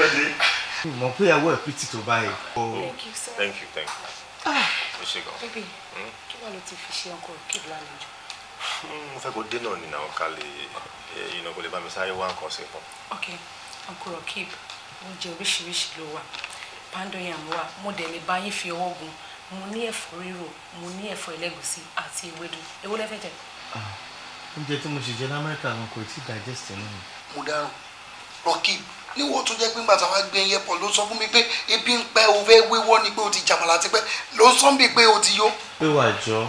Mo pé ìyàwó ẹ̀ pìtì tó báyìí. Thank you, sir. Thank you, thank you. Ó ṣe gan. Baby, kí wàá ló ti fi ṣe Uncle Rocky lálejò? Mo fẹ́ kó dé náà nínú àwọn ká lè, kó lè bá mi sáré wá nǹkan ṣe fún. Okay, Uncle Rocky, oúnjẹ oríṣiríṣi ló wà. Pando yam wà, mo dẹ̀ lè bá yín fi ọwọ́ gun. Mo ní ẹ̀fọ́ rírò, mo ní ẹ̀fọ́ ẹlẹ́gùsí àti ewédú. Èwo lẹ fẹ́ jẹ? Oúnjẹ tí mo ṣe jẹ l'Amẹ́ríkà gan kò tí ì digest nínú mi. Mo dáràn. Rocky, níwọ̀n tó jẹ́ pé nígbà táwa gbé airport ló sọ fún mi pé ebi ń pẹ́, o fẹ́ wéwọ́ ni pé o ti jàmàlà tipẹ́, ló sọ bí pé o ti yó. Pé wà jọ,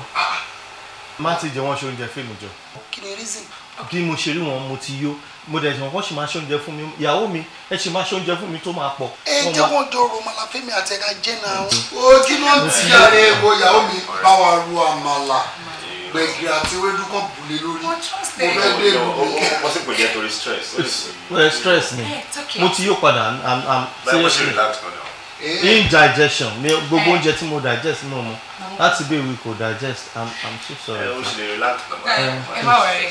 má ti jẹ wọ́n ṣe oúnjẹ fíìmù jọ. Kí ni reason? Bí mo ṣe rí wọn, mo ti yó, mo dẹ̀ ṣe wọ́n ṣì máa ṣe oúnjẹ fún mi, ìyàwó mi ẹ ṣì máa ṣe oúnjẹ fún mi tó máa pọ̀. Ẹ jẹ́ wọ́n jọ rọmọlá fẹ́mi àti ẹ̀ka jẹ́ náà. Ó kí ló ń ti yàrá èwo ìyàwó mi bá wa ru àmàlà, gbẹ̀gìrì àti ewédú kan bùlé lórí. Mo fẹ́ dé ìlú mi. Wọ́n sì kò jẹ́ torí stress. Well, stress ni. Mo ti yó padà, I'm seriously. Indigestion, gbogbo oúnjẹ tí mo digest náà mo láti bí ìwé kò digest, I'm so sorry. Ẹ o ṣe lè relax náà. Ẹ má wẹrẹ.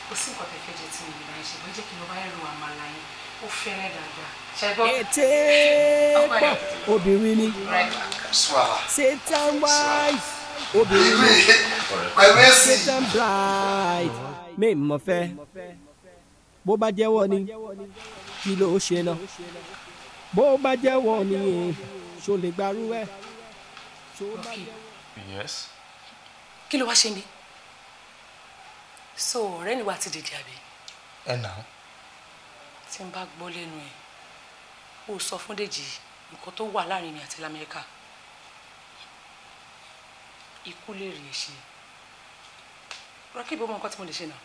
Kò sí nǹkan tẹ̀fẹ́ jẹ tí mi lè bá ń ṣe, bó jẹ́ kí n lọ bá ẹrù àmàlà yẹn, ó fẹ́rẹ̀ dáadáa. Ètè pọ̀ obìnrin ni. Satan wife obìnrin ni. Satan bride mi mọ̀ fẹ́. Bó bá jẹ́wọ́ ni kí ló ṣe náà? Bó bá jẹ́wọ́ ni ṣo lè gbarú ẹ̀? Yes. Kí ló wá ṣe mí? So ọ̀rẹ́ ni wàá ti dìde àbí? Ẹ nà. Tí n bá gbọ́ lẹ́nu ẹ̀, ó sọ fún Dèjì nǹkan tó wà láàrin mi àti l'Amẹ́ríkà. Ikú lè rí ẹ ṣe. Rocky, bó mọ nǹkan tí mo lè ṣe náà.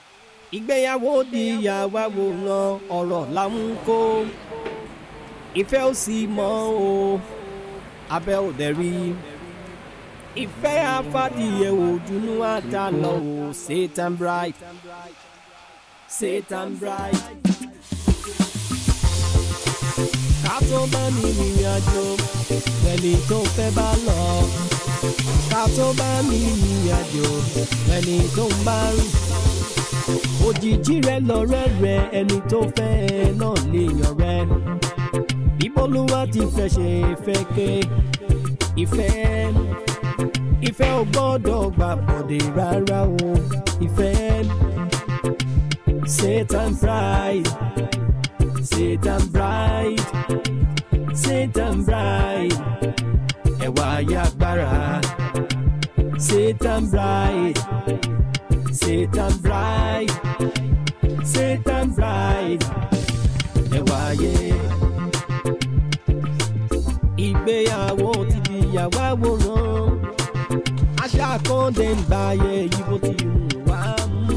Ìgbéyàwó di ìyàwó àwòrán ọ̀rọ̀ là ń kó. Ìfẹ́ ò sì mọ́ o, abẹ́ ò dẹ̀ rí. Ìfẹ́ afádìyẹ òdùnnú àtàlọ́ o, Satan bride, Satan bride. Ká tó bá ní ìrìn àjò, pẹ̀lú tó fẹ́ bá lọ. Ká tó bá ní ìrìn àjò, pẹ̀lú tó ń bá rìn. Òjijì rẹ lọ̀rẹ́ rẹ, ẹni tó fẹ́ náà lè yàn rẹ. Bíbólúwa ti fẹ́ ṣe fẹ́ ké. Ìfẹ́, ìfẹ́ ò gbọ́dọ̀ gbà bọ̀dé rárá o. Ìfẹ́, Satan bride, Satan bride, Satan bride, ẹ̀wà ayágbára. Satan bride, Satan bride, Satan bride, ẹ̀wà ayé. Ìgbéyàwó ti di ìyàwó àwòrán. Àṣà kan dé ń báyé yìí bó ti wù wá mú.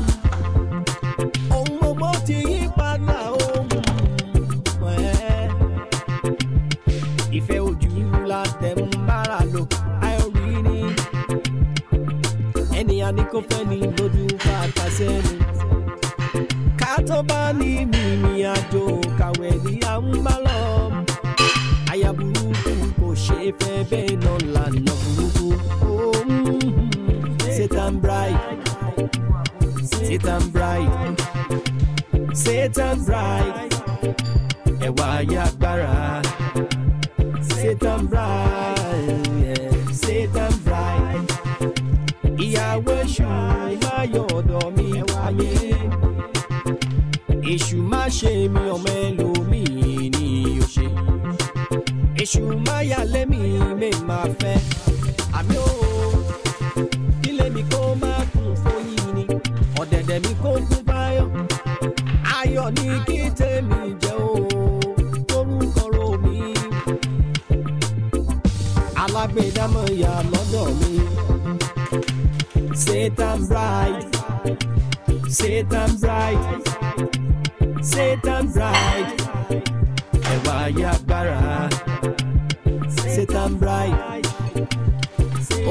Ẹni àníkófẹ́ ni lójú fàtà sẹ́nu. Ká tó bá ní mímí àjò kàwé ní à ń bá lọ. Aya burúkú kò ṣe é fẹ́ bẹ́ẹ̀ náà lànà burúkú. Satan bride, Satan bride, Satan bride, ẹwà ayé agbára. Satan bride, yeah. Satan bride, ìyàwó èṣù má yọ ọ̀dọ̀ mi wáyé. Èṣù má ṣe mi ọmọ ẹlòmíì ni ó ṣe. Èṣù má yà lẹ́mí mi máa fẹ́. Àmì ó kílé mi kó má kún fóyín ni, ọ̀dẹ̀dẹ̀ mi kó kún fáyọ̀. Ayọ̀ ní kí tèmi jẹ́ o, torúkọ ro mi. Alágbèdámọ̀ yà lọ́dọ̀ mi. Satan bride, Satan bride, Satan bride, ẹwà ayé agbára. Satan bride,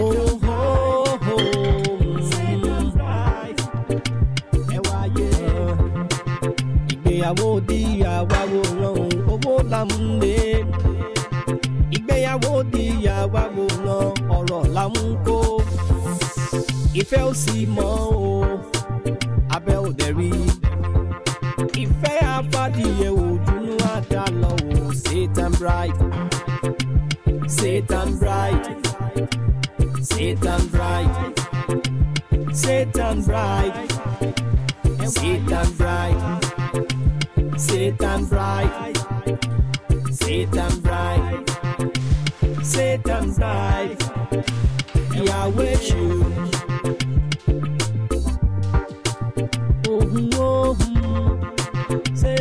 oh oh oh, Satan bride, ẹwà ayé. Ìgbéyàwó di àwàwòrán, owó là ń lé. Ìgbéyàwó di àwàwòrán, ọ̀rọ̀ là ń kó. Ìfẹ́ ò sì mọ́ o, abẹ́ ò dẹ̀ rí. Ìfẹ́ àfàdìyẹ òdùnú àdàlọ́ o. Satan bride, Satan bride, Satan bride, Satan bride, Satan bride, Satan bride, Satan bride, Satan bride, ìyàwó èṣù. Ohun ohun ṣe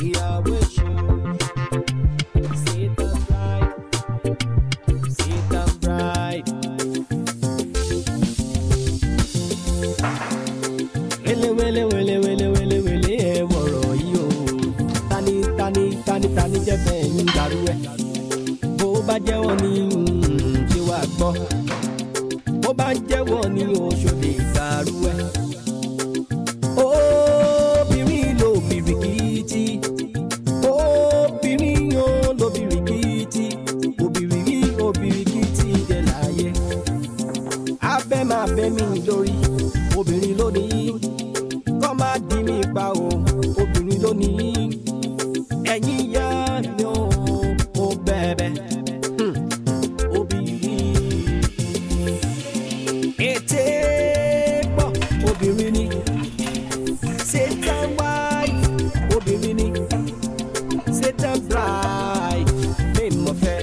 ìyàwó èṣù. Satan bride, Satan bride. Wele wele wele wele wele wele ẹ wọ̀rọ̀ yìí o. Tani tani tani tani jẹ́ bẹ́ẹ̀ ń darú ẹ̀. Bó bá jẹ́wọ́ ni ṣé wàá gbọ́. Bó bá jẹ́wọ́ ni oṣù lè gbàrú ẹ̀. Obìnrin ló bìrìkìtì, obìnrin yóò ló bìrìkìtì, obìnrin obìrìkìtì dẹ̀ láàyè. Abẹ́ máa bẹ́ mi lórí, obìnrin lónìí, kọ́ máa dì mí pa o, obìnrin lónìí. Ẹ̀yin yá ni ó bẹ̀bẹ̀, obìnrin. Ètè pọ̀, obìnrin ni. Satan wife, obìnrin ni. Satan bride, mímọ̀ fẹ́.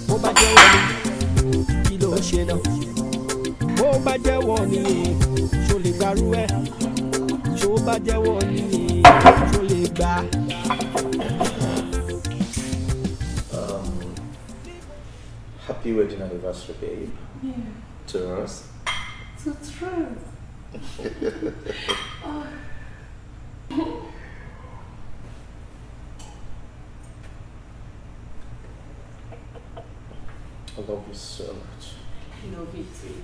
Bó bá jẹ́wọ́ ni, kí ló ṣe náà? Bó bá jẹ́wọ́ ni, ṣó lè gbarú ẹ̀? Ṣó bá jẹ́wọ́ ni, ṣó lè gbà? Happy wedding anniversary, babe. Yeah. To us. So true. Oh. I love you so much. I love you too.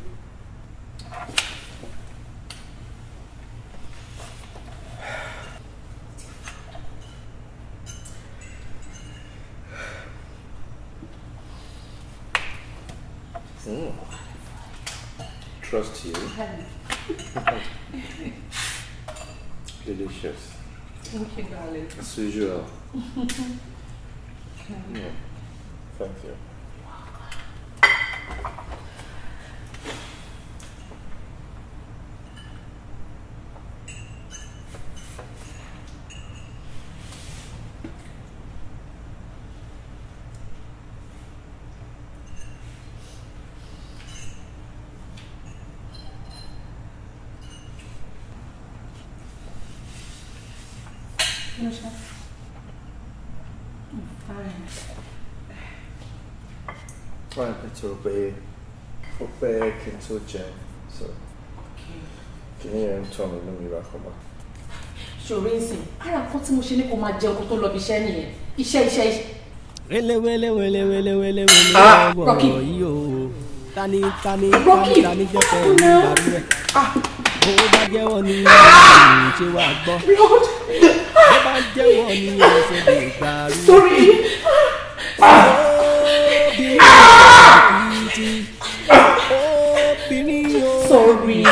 Trust you. Delicious. Thank you, darling. As usual. Yeah. Thank you. No, chef. I'm fine. Fine, it's okay. Ó pẹ́ kí n tó jẹun, so kí ni ẹ̀ ń tọ́ mi lómi bákan bá. Ṣòro ń sìn, ara nǹkan tí mo ṣe ní kó máa jẹun kó tó lọ bí iṣẹ́ nìyẹn. Iṣẹ́ iṣẹ́ iṣẹ́. Wele wele wele wele wele wele Ah, wọ̀rọ̀ Rocky. yìí o. Tani tani tani tani jẹ́ fẹ́ ìgbàlú rẹ̀. Bó bá jẹ́wọ́ ni ṣe wà gbọ́. Bó bá jẹ́wọ́ ni ṣe lè gbàrú. Sorry. Sorry.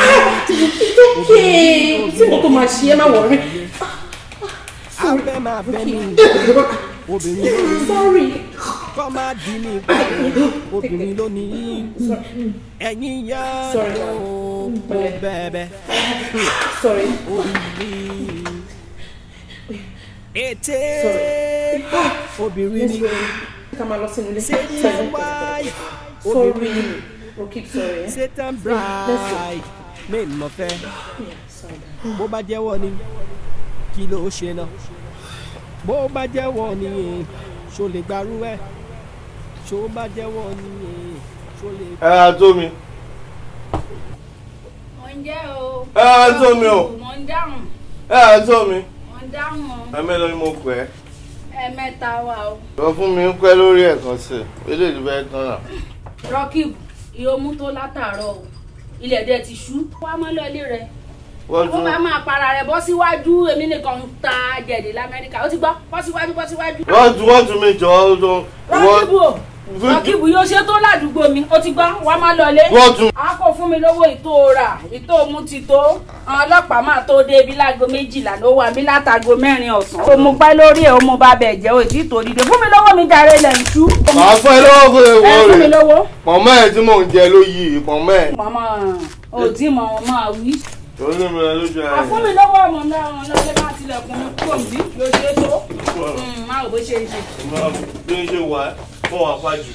It's okay. Tí mo tó máa ṣe é má worry. Sorry. Sorry. Kọ́ máa di ní obìnrin lónìí. Ẹ̀yin yá ló mo bẹ̀bẹ̀. Sorry. Ètè obìnrin ni. Ká máa lọ sínú ilé. Satan wife. Sorry. Rokeeb, sorry. Satan bride. Mi mọ̀ fẹ́. Bó bá jẹ́wọ́ ni kí ló ṣe náà? Bó bá jẹ́wọ́ ni ṣó lè gbarú ẹ̀? Ṣó bá jẹ́wọ́ ni ṣó lè. Ẹ á tó mi. Mo ń jẹ́ o. Ẹ á tó mi o. Mo ń dáhùn. Ẹ á tó mi. Mo ń dáhùn o. Ẹ mélòó ni mo pè é? Ẹ̀ẹ̀mẹ́ta wà o. Sọ fún mi ń pẹ́ lórí ẹ̀kan sí i, eléyìí bẹ́ẹ̀ tán náà. Rokeeb, ìyómú tó látàárọ̀ o. Ilẹ̀ dẹ̀ ti ṣú. Wá mọ́ lọ́lé rẹ̀. Ó bá máa para rẹ̀ bọ́ síwájú, èmi nìkan ń ta jẹ̀dí l'Amẹ́ríkà. Ó ti gbọ́, bọ́ síwájú, bọ́ síwájú. Wọ́n tún mi jọ ọ́ tó. Rokeeb o, Rokeeb yóò ṣe tó ládùúgbò mi. Ó ti gbọ́, wá má lọlé. Wọ́n tún. A kò fún mi lówó ìtò rà, ìtò mú ti tó. Àwọn ọlọ́pàá máa tó dé ibi láago 12 ló wà mí látago 4 ọ̀sán. Ó mú pẹ́ lórí ẹ̀, ó mú bá bẹ̀ jẹ́, ó ti tó dìde. Fún mi lówó mi jàre ilẹ̀ ń ṣú. Màá fún ẹ lọ́wọ́ fún ẹ Ẹ fún mi lówó. Mọ̀mọ́ ẹ̀ tí mò ń jẹ ló yí mọ̀mọ́ ẹ̀. Màmá ò tí mọ̀ wọn máa wí. Torí mi lọ lójú ara Àfún mi lọ́wọ́ ọmọ náà wọn lọ́lẹ́ máa tilẹ̀kùn mi kúrò níbí yóò ṣe tó. Má ò bó ṣe ń ṣe. Bí n ṣe wà fún wa fájù.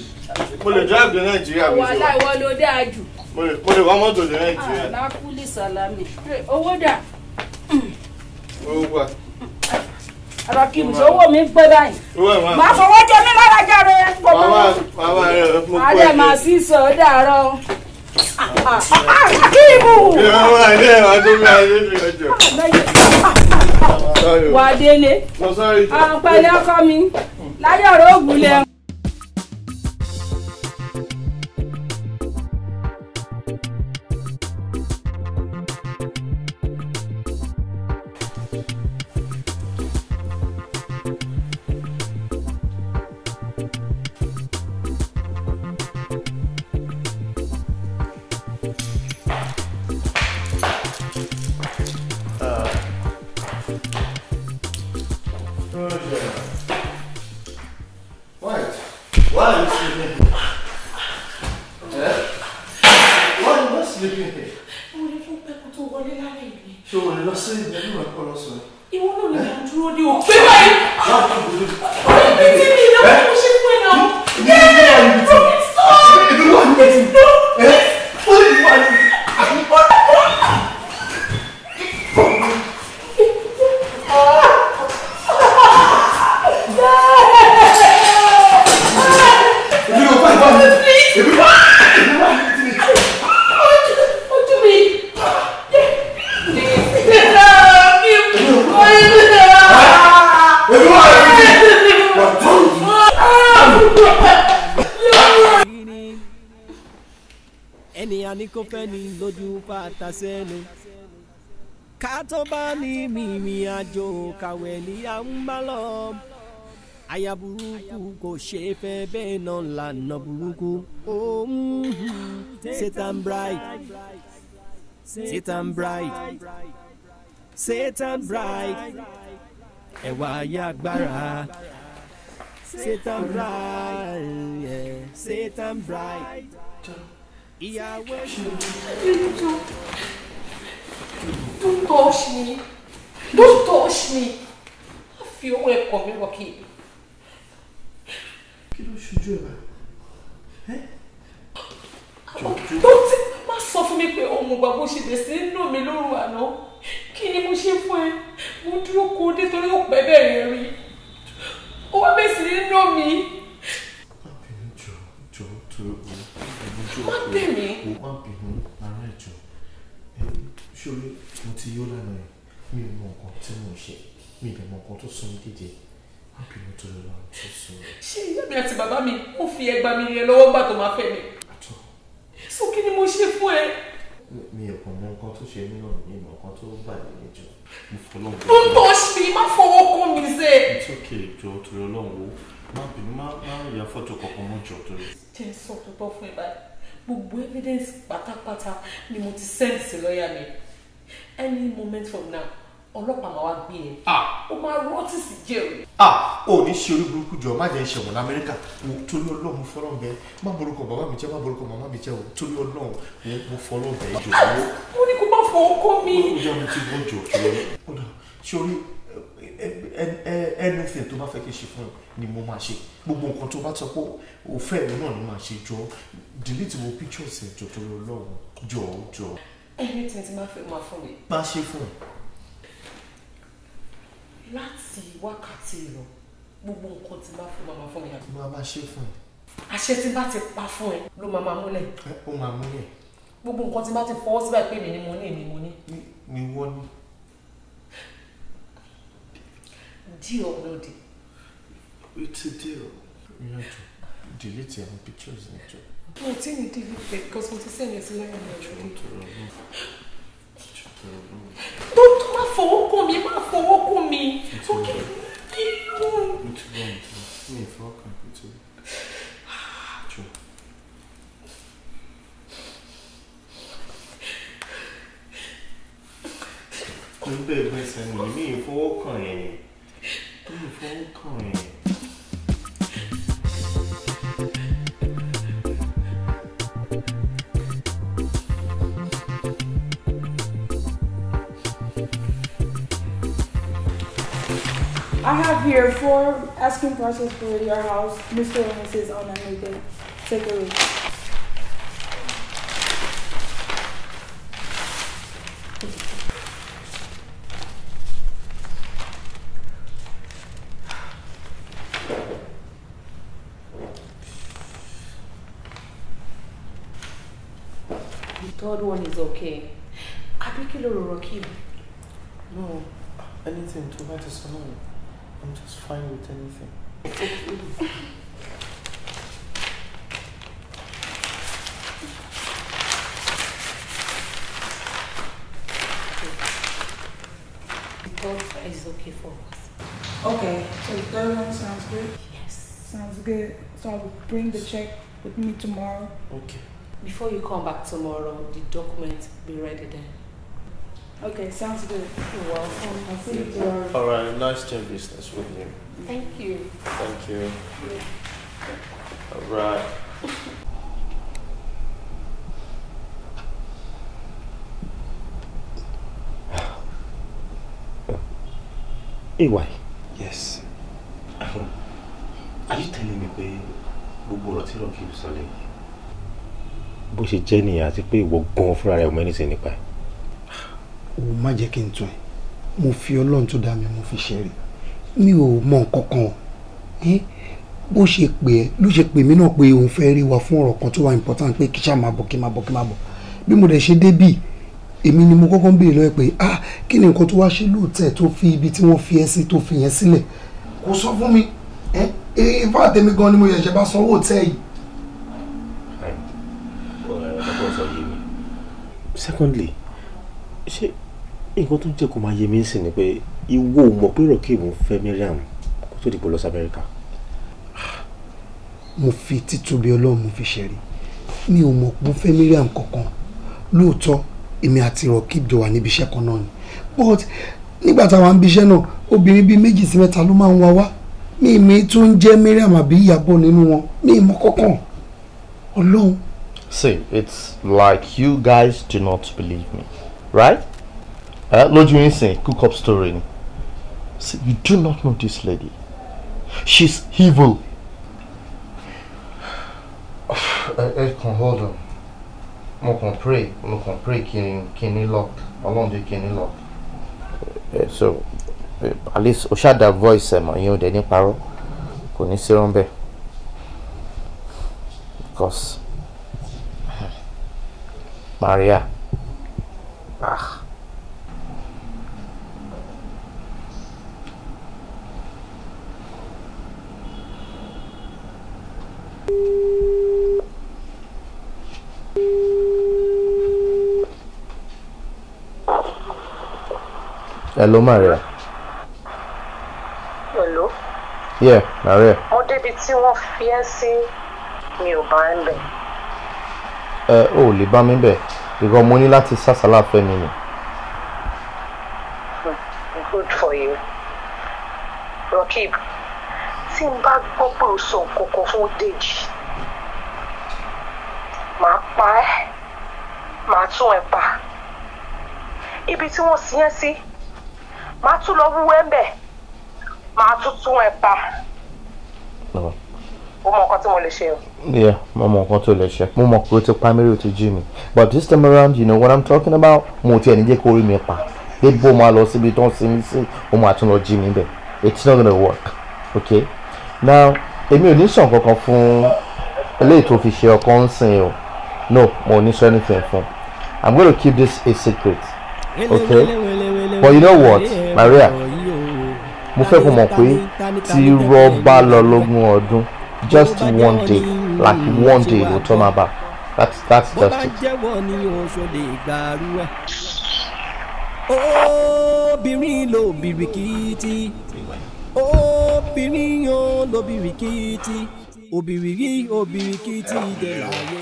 Mo lè drive dé Nàìjíríà mi ṣe wà. Wàhálà ìwọ ló dáa jù. Mo lè wá mọ́tò dé Nàìjíríà. Alákùlì sàlámì. Owó dà. Owó wà. Rokeeb, owó mi ń pé báyìí. Màá fọwọ́ jẹ mí lára járe. Màmá rẹ̀ mo kó ẹ. Adé màá sí sọ ó dàárọ̀. Rokeeb! Wà á délé. Pẹ̀lẹ́ ọkọ mi. Láyé ọ̀rọ̀ ògùn lẹ. Why are you sleeping here? Eh? Why are you not sleeping here? Mo ní fún pẹ́ kó tó wọlé lálẹ́ yìí. Ṣé o lè lọ sí ìdẹ́nu ẹ̀kọ́ lọ́sàn-án? Ìwọ náà ni mo dúró dé o. Pé báyìí! Orí mi tí mi lọ́wọ́ mo ṣe fún ẹ náà. Ẹni àní kò fẹ́ ni lójú fata sẹ́nu. Ká tó bá ní mímí àjò kàwé ní à ń bá lọ. Aya burúkú kò ṣe fẹ́ bẹ́ẹ̀ náà lànà burúkú. Satan bride, Satan bride, Satan bride, ẹ̀wà ayé agbára. Satan bride, yeah. Satan bride. Ìyàwó èṣù. Don't touch me. Don't touch me. Má fi owó ẹ̀kọ́ mi Rokeeb. Kí ló ṣojú ẹ̀ bá? Má sọ fún mi pé òun gbà bó ṣe bẹ̀ sí nínú mi lóru àná. Kí ni mo ṣe fún ẹ? Mo dúró kó nítorí ó pẹ́ bẹ̀rẹ̀ rí. Ó wá bẹ̀ sí nínú mi. Jọ tó Má bẹ̀ mí. Má bínú ara ẹ̀ jọ. Ṣé mo ti yó lánàá ẹ̀? Mi ò mọ nǹkan tí mò ń ṣe. Mi ò dẹ̀ mọ nǹkan tó sún mi díje. Má bínú tó lọ lọ́rùn tó sọ. Ṣé ìyá mi àti bàbá mi ó fi ẹgba mi yẹn lọ́wọ́ gbà tó máa fẹ́ mi? mo ṣe fún ẹ? Mi ò kàn mọ nǹkan tó ṣe mí náà, mi mọ nǹkan tó bà mí níjọ. Mo fọlọ́run bẹ̀. Don't touch me, má fọwọ́ kàn mí sẹ́. It's okay, jọ torí Ọlọ́run wo. Má bínú, má ya fọ́tò kankan mọ́ jọ torí. Jẹ́ n sọ tòótọ́ fún ẹ báyìí. Gbogbo evidence pátápátá ni mo ti send sí lọ́ọ̀yà mi. Any moment from now, ọlọ́pàá máa wá gbé ẹ. Ó máa rọ́ọ̀tì sí jail. Ah, ò ní ṣe orí burúkú jọ, má jẹ́ ṣẹ̀wọ̀n l'Amẹ́ríkà. Wo torí Ọlọ́run mo fọlọ́run bẹ̀. Má borúkọ bàbá mi jẹ́, má borúkọ màmá mi jẹ́ o. Torí Ọlọ́run mo fọlọ́run bẹ̀ jọ. Mo ní kó má fọwọ́ kàn mí. Ó yá mi ti bọ́ jọ torí Ọlọ́run. Ṣé orí anything tó bá fẹ́ kí n ṣe fún ẹ ni mo máa ṣe. Gbogbo nǹkan tó bá sọ pé o fẹ́ mi náà ni màá ṣe jọ. Delete wo pictures ẹ̀ jọ torí Ọlọ́run jọ jọ. Anything tí máa fẹ́ máa fún mi. Má ṣe fún ẹ. Láti wákàtí lọ, gbogbo nǹkan tí bá fún máa fún mi. Máa ṣe fún ẹ. Àṣẹ tí bá ti pa fún ẹ ló máa múlẹ̀. Ó máa múlẹ̀. Gbogbo nǹkan tí bá ti fọwọ́ síbẹ̀ pé èmi ni mo ní, èmi mo ní. Ni wọ́n ní. Deal or no deal? It's a deal. You have to delete your pictures and jọ. Mo ti ní delete because mo ti send ẹ sí lọ́yà mi already. Don't má fọwọ́ kàn mí, má fọwọ́ kàn mí. Okay, kí ló? Mo ti gbọ́, mo ti gbọ́. Mi ì fọwọ́ kàn, mo ti gbọ́. Jọ. Mo bẹ̀rẹ̀ gbé sẹ́nu mi, mi ì fọwọ́ kàn ẹ̀. Mi ì fọwọ́ kàn ẹ̀. I have here 4 asking prices for your house, Mr. and Mrs. Onamide. Take a look. The third one is okay. Àbí kí ló rò, Rokeem? No, anything tó bá ti sọ náà. I'm just fine with anything. The third price is okay for us. Okay, so the third one sounds good? Yes. Sounds good. So I will bring the check with me tomorrow. Okay. Before you come back tomorrow, the documents will be ready then. Okay, sounds good. You're welcome. I'll see you tomorrow. All right, nice doing business with you. Thank you. Thank you. All right. AY. Yes. Are you telling me pé gbogbo ọ̀rọ̀ tí Rokeem sọ lẹ́yìn bó ṣe jẹ́ nìyẹn àti pé ìwọ gan fúnra rẹ̀ ò mọ anything nípa ẹ̀? O má jẹ́ kí n tún ẹ. Mo fi Ọlọ́run tó dá mi, mo fi ṣe rí. Mi ò mọ nǹkan kan. Bó ṣe pè ẹ́ ló ṣe pè mí náà pé òun fẹ́ rí wa fún ọ̀rọ̀ kan tó wà important pé kí ṣáà máa bọ̀, kí máa bọ̀, kí máa bọ̀. Bí mo dẹ̀ ṣe débì, èmi ni mo kọ́kọ́ ń béèrè lọ́wọ́ pé ah, kí ni nǹkan tó wá ṣe lóòótẹ́ tó fi ibi tí wọ́n fi ẹ́ sí tó fi yẹn sílẹ̀. Kò sọ fún mi. Ifá tèmi gan ni mo ṣẹ̀ṣẹ̀ bá sanwó òtẹ́ yìí. Secondly, ṣé nǹkan tó ń jẹ́ kó máa yé mi sí ni pé ìwọ ò mọ̀ pé Rokeem ń fẹ́ Mariam kó tó dìbò lọ sí Amẹ́ríkà? Mo fi títóbi Ọlọ́run mo fi ṣẹ̀rí. Mi ò mọ̀ pé mo fẹ́ Mariam kankan. Lóòótọ́ èmi àti Rokeem jọ wà níbi iṣẹ́ kan náà ni. But nígbà táwa ń bí iṣẹ́ náà, obìnrin bíi 2 sí 3 ló máa ń wá wá. Mi tún ń jẹ́ Mariam àbí Ìyábọ̀ nínú wọn. Mi mọ̀ kankan. Ọlọ́run. See, it's like you guys do not believe me, right? Lójú yín sìn, cook up story ni. See, you do not know this lady. She's evil. Ẹ kàn hold on. Mo kàn pray kí n ní luck. Ọlọ́run jẹ́ kí n ní luck. So, at least o ṣáà dá voice ẹ̀ mọ̀, ìyẹn ò dẹ̀ ní parọ́. Kò ní sí rọ́ńbẹ́. Because Maria. Ah. Hello, Maria. Hello. Yeah, Maria. Mo débi tí wọ́n fi ẹ́ sí, mi ò bá ń bẹ̀. Ẹ ò lè bá mi bẹ̀, because mo ní láti sásàlà fẹ́ mi ni. Good for you. Rockib, tí n bá gbọ́ pé o sọ nǹkan kan fún Dèjì, màá pa ẹ́, màá tún ẹ pa. Ibi tí wọ́n sin ẹ́ sí, màá tún lọ wú ẹ́ ń bẹ̀, màá tún tún ẹ pa. No. O mọ nǹkan tí mo lè ṣe o. Yeah, mo mọ nǹkan tó lè ṣe. Mo mọ̀ pé o ti pa mí rí, o ti jí mi. But this time around, you know what I'm talking about? Mo ti ẹ̀ ní jẹ́ kó rí mi pa. Débò máa lọ síbi tó ń sinmi sí, o máa tún lọ jí mi bẹ̀. It's not gonna work, okay? Now, èmi ò ní sọ nǹkan kan fún eléyìí tó fi ṣe ọkọ ń sìn o. No, mo ò ní sọ anything fún. I'm gonna keep this a secret, okay? But you know what, Maria? Mo fẹ́ kó mọ̀ pé tí irọ́ bá lọ lógún ọdún, just one day, like one day ló tọ́ máa bá. That's Bó bá just it. jẹ́wọ́ ni oṣù lè gbàrú ẹ̀. Obìnrin ló bìrìkìtì, obìnrin yóò ló bìrìkìtì, obìrìrí obìrìkìtì dẹ̀ láyé.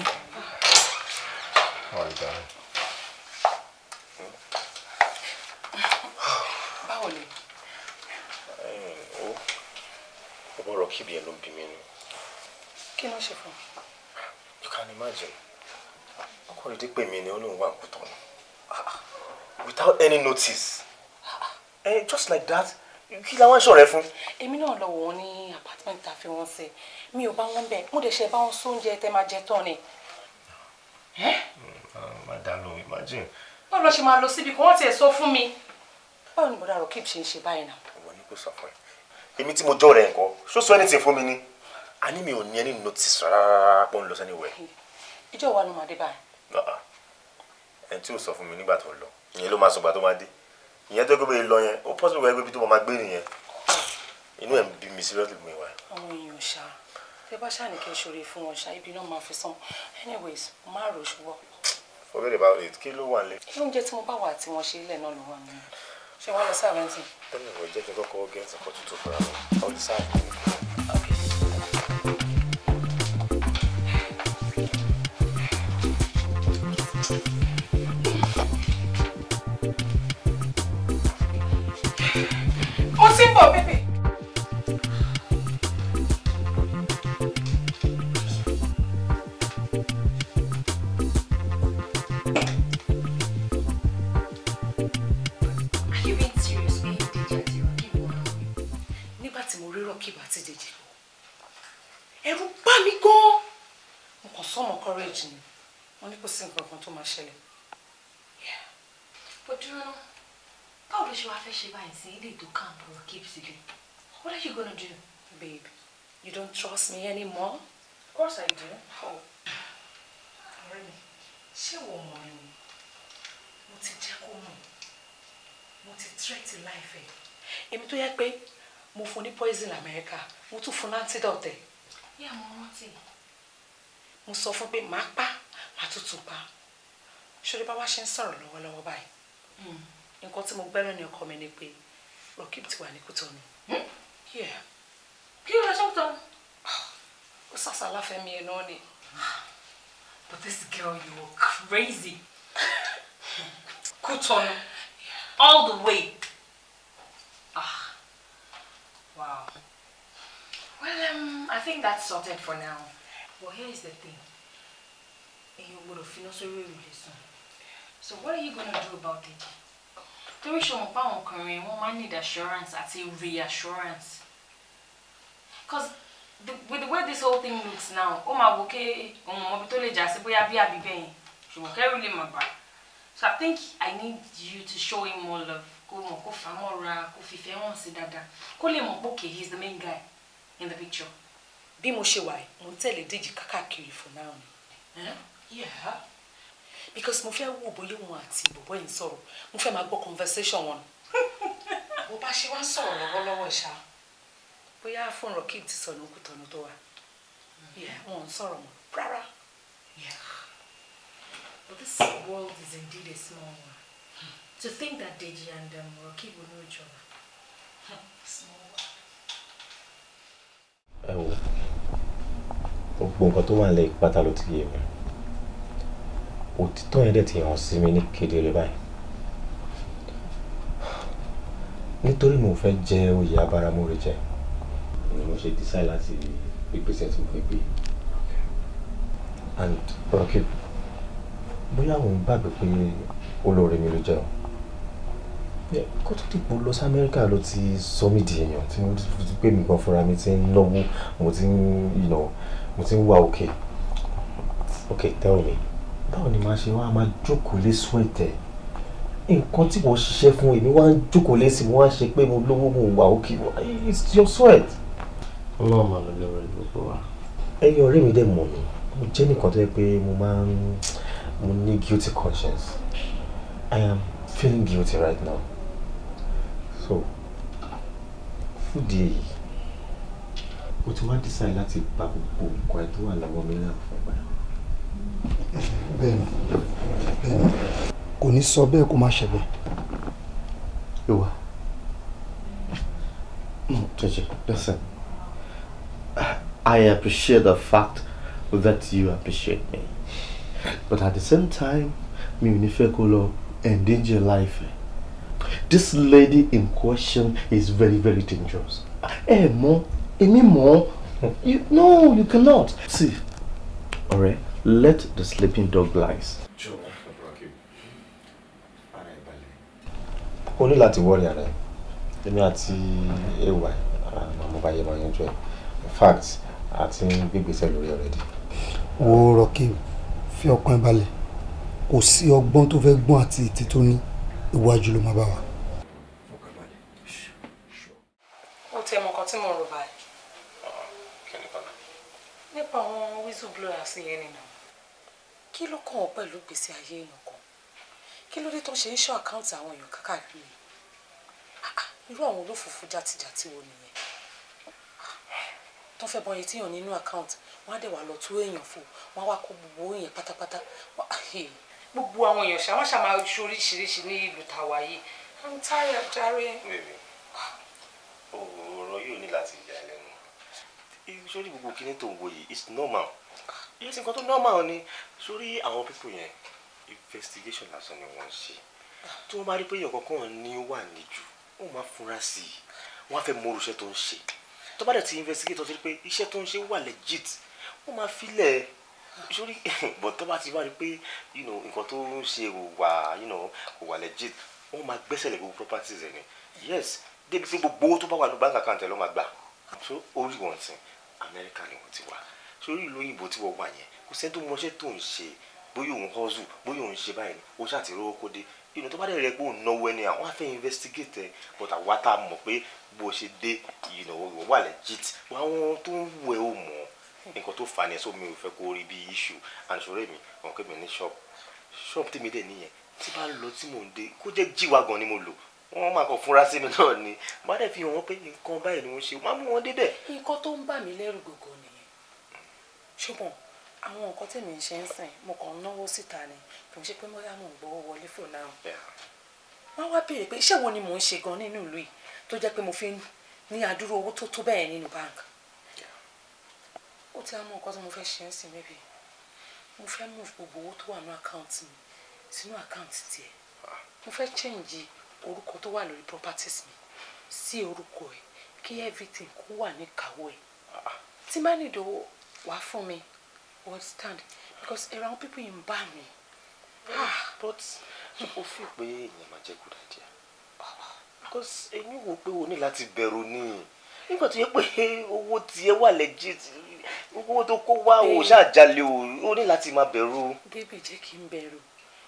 Báwo ni? Ọ̀bọ̀ Rockib yẹn ló ń bí mi nù. Kí ló ṣe fún? You can imagine. Ọkọ rẹ̀ dé pè mí ni ó lóun wà ń Kútọ̀nù. Without any notice. Just like that. Kí la wá ń ṣọ̀rẹ́ fún? Èmi náà lọ wò wọ́n ní apartment tá a fi wọ́n sí. Mi ò bá wọn bẹ̀. Mo dẹ̀ ṣe bá wọn sóúnjẹ tẹ́ máa jẹ tán ni. Madam, imagine. Báwo lọ ṣe máa lọ síbi kan? Wọ́n tiẹ̀ sọ fún mi. Báwo ni bọ̀dá Rockib ṣe ń ṣe báyìí náà? Ìwọ ni kò sọ fún ẹ. Èmi tí mo jọ́ rẹ̀ nǹkan, ṣó sọ anything fún mi ni? A ní mi ò ní any notice rárá pé ó ń lọ anywhere. Ìjọ wa ló máa dé báyìí. Ẹni tí ò sọ fún mi nígbà tó ń lọ, ìyẹn ló máa sọ ìgbà tó máa dé. Ìyẹn tó gbé lọ yẹn, ó possible wẹ́ ibi tó máa gbé nìyẹn. Inú ẹ̀ ń bí mi seriously mi wá. Àwọn èèyàn ṣá, tẹ bá ṣáà ní kí n ṣòro fún wọn ṣá, ibi náà máa fi san. Anyways, má rò ṣùgbọ́n. Forget about it, kí ló wà nílé? Ilé oúnjẹ tí mo bá wà tí wọ́n ṣe ilẹ̀ náà ló wà nínú. Ṣé wàá lọ sí àrẹ́ntì? Tẹ́lẹ̀ wọ̀ jẹ́ kí n kọ́kọ́ gẹ́tì nǹkan tuntun fúnra mi. I will decide. Mo ti ń bọ̀ bébè. Are you being serious pé Dèjì àti Rockib wọ́n rán mi? Nígbà tí mo rí Rockib àti Dèjì lọ, ẹ̀rù bà mí gan-an. Mo kàn sọ́mọ courage ni. Wọ́n ní kò sí nǹkan kan tó máa ṣẹlẹ̀. But dúró ná, báwo ló ṣe wá fẹ́ ṣe báyìí sí ilé tó kàn Rockib sílé? What are you gonna do? Babe, you don't trust me anymore? Of course I do. Oh. Ọ̀rẹ́ mi, ṣé ìwọ mọ̀ mi ni? Mo ti jẹ́ kó mọ̀. Mo ti threat life ẹ̀. Èmi tó yẹ pé mo fún ní poison America, mo tún fún ní antidote ẹ̀. Yeah, mo rántí. Mo sọ fún pé màá pa, màá tún tún pa. Ṣé bá wá ṣe ń sọ̀rọ̀ lọ́wọ́lọ́wọ́ báyìí? Nǹkan tí mo gbẹ́ lónìí ọkọ mi ni pé Rockib ti wà ní Kútọ̀nù. Yeah. Kí ló lọ sí Kútọ̀nù? Ó sàṣàlá fẹ́mi ẹ̀ náà ni. But this girl, you were crazy. Kútọ̀nù. All the way. Ah, wow. Well, I think that's sorted for now. But here is the thing. Èèyàn ò gbọdọ̀ finá sórí òrùlé sùn. So what are you gonna do about it? Torí ṣe mọ̀ pé àwọn ọkùnrin wọ́n máa ń need assurance àti reassurance. Cause with the way this whole thing looks now, ó máa wò ké òun mọ̀ bí tó lè jà sí bóyá bí àbí bẹ́yẹn. Ṣùgbọ́n kẹ́rù lè má bà. So I think I need you to show him more love. Kó mọ̀ kó fà á mọ́ra, kó fìfẹ́ hàn sí dáadáa. Kó lè mọ̀ pé okay, he's the main guy in the picture. Bí mo ṣe wà yìí, mo ń tẹ̀lé Dèjì kákàkiri for now ni. Yeah. Because mo fẹ́ wò bóyá òun àti bọ̀bọ́ yìí ń sọ̀rọ̀. Mo fẹ́ máa gbọ́ conversation wọn. Bó bá ṣe wá ń sọ̀rọ̀ lọ́wọ́lọ́wọ́ ìṣá. Bóyá fóònù Rockib ti sọnù Kútọ̀nù tó wà. Yeah, wọn ò ń sọ̀rọ̀ mọ́ rárá. Yeah. But this world is indeed a small one. To think that Deji and Rocky would know each other. Small world. Ẹ wo, gbogbo nǹkan tó wà nílẹ̀ pátá ló ti yé mi. Òtítọ́ yẹn dẹ̀ ti hàn sí mi ní kedere báyìí. Nítorí mo fẹ́ jẹ oyè abáramóore jẹ ni mo ṣe decide láti gbégbèsè tí mo fẹ́ gbé. And Rocky, bóyá òun gbàgbé pé olóore mi ló jẹ́ o. Kó tó dìbò lọ sí Amẹ́ríkà ló ti sọ mí di èèyàn tí mo ti pé mi gan fúnra mi ti ń náwó, mo ti ń, you know, mo ti ń wà okay. Okay, tell me, báwo ni màá ṣe wá máa jókòó lé sweat ẹ̀? Nǹkan tí mo ṣiṣẹ́ fún èmi wá ń jókòó lé sí, mo wá ń ṣe pé mo lówó, mo wà okay. It's your sweat. Ọlọ́run máa lọ lórí gbogbo wa. Ẹ̀yin ọ̀rẹ́ mi dẹ̀ mọ̀ mi, mo jẹ́ nìkan tó yẹ pé mo máa ń, mo ní guilty conscience. I am feeling guilty right now. So, fún ìdí èyí, mo ti wá decide láti gba gbogbo nǹkan ẹ tó wà lọ́wọ́ mi náà fún ìgbà. Bẹ́ẹ̀ni, bẹ́ẹ̀ni, kò ní sọ bẹ́ẹ̀ kó má ṣe bẹ́ẹ̀. Ìwà. No, Deji, listen. I appreciate the fact that you appreciate me. But at the same time, mi ò ní fẹ́ kó lọ endanger life. This lady in question is very, very dangerous. Eh, mo, èmi mọ̀. You, no, you cannot. See, ọ̀rẹ́, let the sleeping dog lies. O ní láti worry ara ẹ. Èmi àti AY, àmọ́ bá yẹ máa yanjú ẹ. In fact, a ti ń gbégbèsè lórí already. Wo Rocky, fi ọkàn ẹ balẹ̀. Kò sí ọgbọ́n tó fẹ́ gbọ́n àti ìtì tó ní, iwájú ló máa bá wa. Ó tẹ mọ nǹkan tí mo rò báyìí. Nípa àwọn whistleblowers yẹn nìyẹn. Kí ló kàn ọ́ pẹ̀lú ìgbésí ayé èèyàn kan? Kí ló dé tó ṣe ń ṣọ́ àkáǹtì àwọn èèyàn káàkiri? Irú àwọn olófòfò játijàti wo nìyẹn? Tó fẹ́ bọ́ iye tíyàn nínú àkáǹtì, wọ́n á dẹ̀ wá lọ tú èèyàn fò, wọ́n á wá kó gbogbo èèyàn pátápátá. Gbogbo àwọn èèyàn ṣá, wọ́n ṣá máa ṣe oríṣiríṣi ní ìlú tàwa yìí. I'm tired, jàre. Bèbè, ọ̀rọ̀ yóò ní láti yà ẹ́ lẹ́nu. Sórí gbogbo kíní tó ń wo yìí, it's normal. Yes, nǹkan tó normal ni. Sórí àwọn people yẹn, investigation lásán ni wọ́n ń ṣe. Tí wọ́n bá rí pé èèyàn kankan ní ó wà níjù, wọ́n máa fura sí i. Wọ́n á fẹ́ mọ irú iṣẹ́ tó ń ṣe. Tó bá dẹ̀ ti investigate, tó ti rí pé iṣẹ́ tó ń ṣe wà legit, wọ́n máa filẹ̀. Sórí, but tó bá ti wá rí pé, you know, nǹkan tó ń ṣe kò wà, you know, kò wà legit, wọ́n máa gbẹ́sẹ̀ lé gbogbo properties ẹ̀ ni. Yes, débi pé gbogbo owó tó bá wà ní bank account ẹ̀ ló máa gbà. So orí wọn sìn, Amẹ́ríkà ni wọ́n ti wà. Sórí ìlú òyìnbó tí wọ́n wà yẹn, kò sẹ́ni tó mọṣẹ́ tó ń ṣe, bóyá òun hustle, bóyá òun ṣe báyìí ni, ó ṣáà ti rówó kó dé. Ìnù tó bá dẹ̀ rẹ̀ pé òun náwó ẹni, àwọn á fẹ́ investigate ẹ̀, but àwa tá a mọ̀ pé bó ṣe dé, you know, wọ́n wà legit. Àwọn tó ń wù ẹ́ ò mọ̀. Nǹkan tó fà ní ẹ̀, so mi ò fẹ́ kó rí bí issue. And ṣọ̀rẹ́ mi, wọn pè mí ní shop. Shop tí mi dẹ̀ níyẹn, tí bá lọ tí mò ń dé, kó jẹ́ jíwa gan ni mo lò. Wọ́n máa kàn fúnra sí mi náà ni. Má dẹ̀ fi hàn wọ́n pé nǹkan báyìí ni wọ́n ṣe, má mú wọn débẹ̀. Nǹkan tó ń bà mí lẹ́rù gògó nìyẹn. Ṣùgbọ́n àwọn nǹkan tèmi ń ṣe ń sìn, mo kàn ń náwó síta ni, kò ń ṣe pé bóyá mò ń gbowó wọlé for now. Wọ́n wá béèrè pé iṣẹ́ wo ni mò ń ṣe gan nínú ìlú yìí tó jẹ́ pé mo fi ní àdúró owó tó tó bẹ́ẹ̀ nínú bank. Ó ti á mọ nǹkan tí mo fẹ́ ṣe ń sìn, maybe. Mo fẹ́ move gbogbo owó tó wà ní àkáǹtì mi sínú àkáǹtì tiẹ̀. Mo fẹ́ change orúkọ tó wà lórí properties mi sí orúkọ ẹ̀, kí everything kó wà ní ìkáwọ́ ẹ̀. Tí má nílò owó wá fún mi, understand, because ẹ̀rọ àwọn people yìí ń bà mí. But o fi pé ìyẹn máa jẹ́ good idea? Because èmi wò pé o ní láti bẹ̀rù ni. Nígbà tó yẹ pé owó tiẹ̀ wà legit, owó tó kó wá o ṣáà jalè o, o ní láti máa bẹ̀rù. Baby, jẹ́ kí n bẹ̀rù.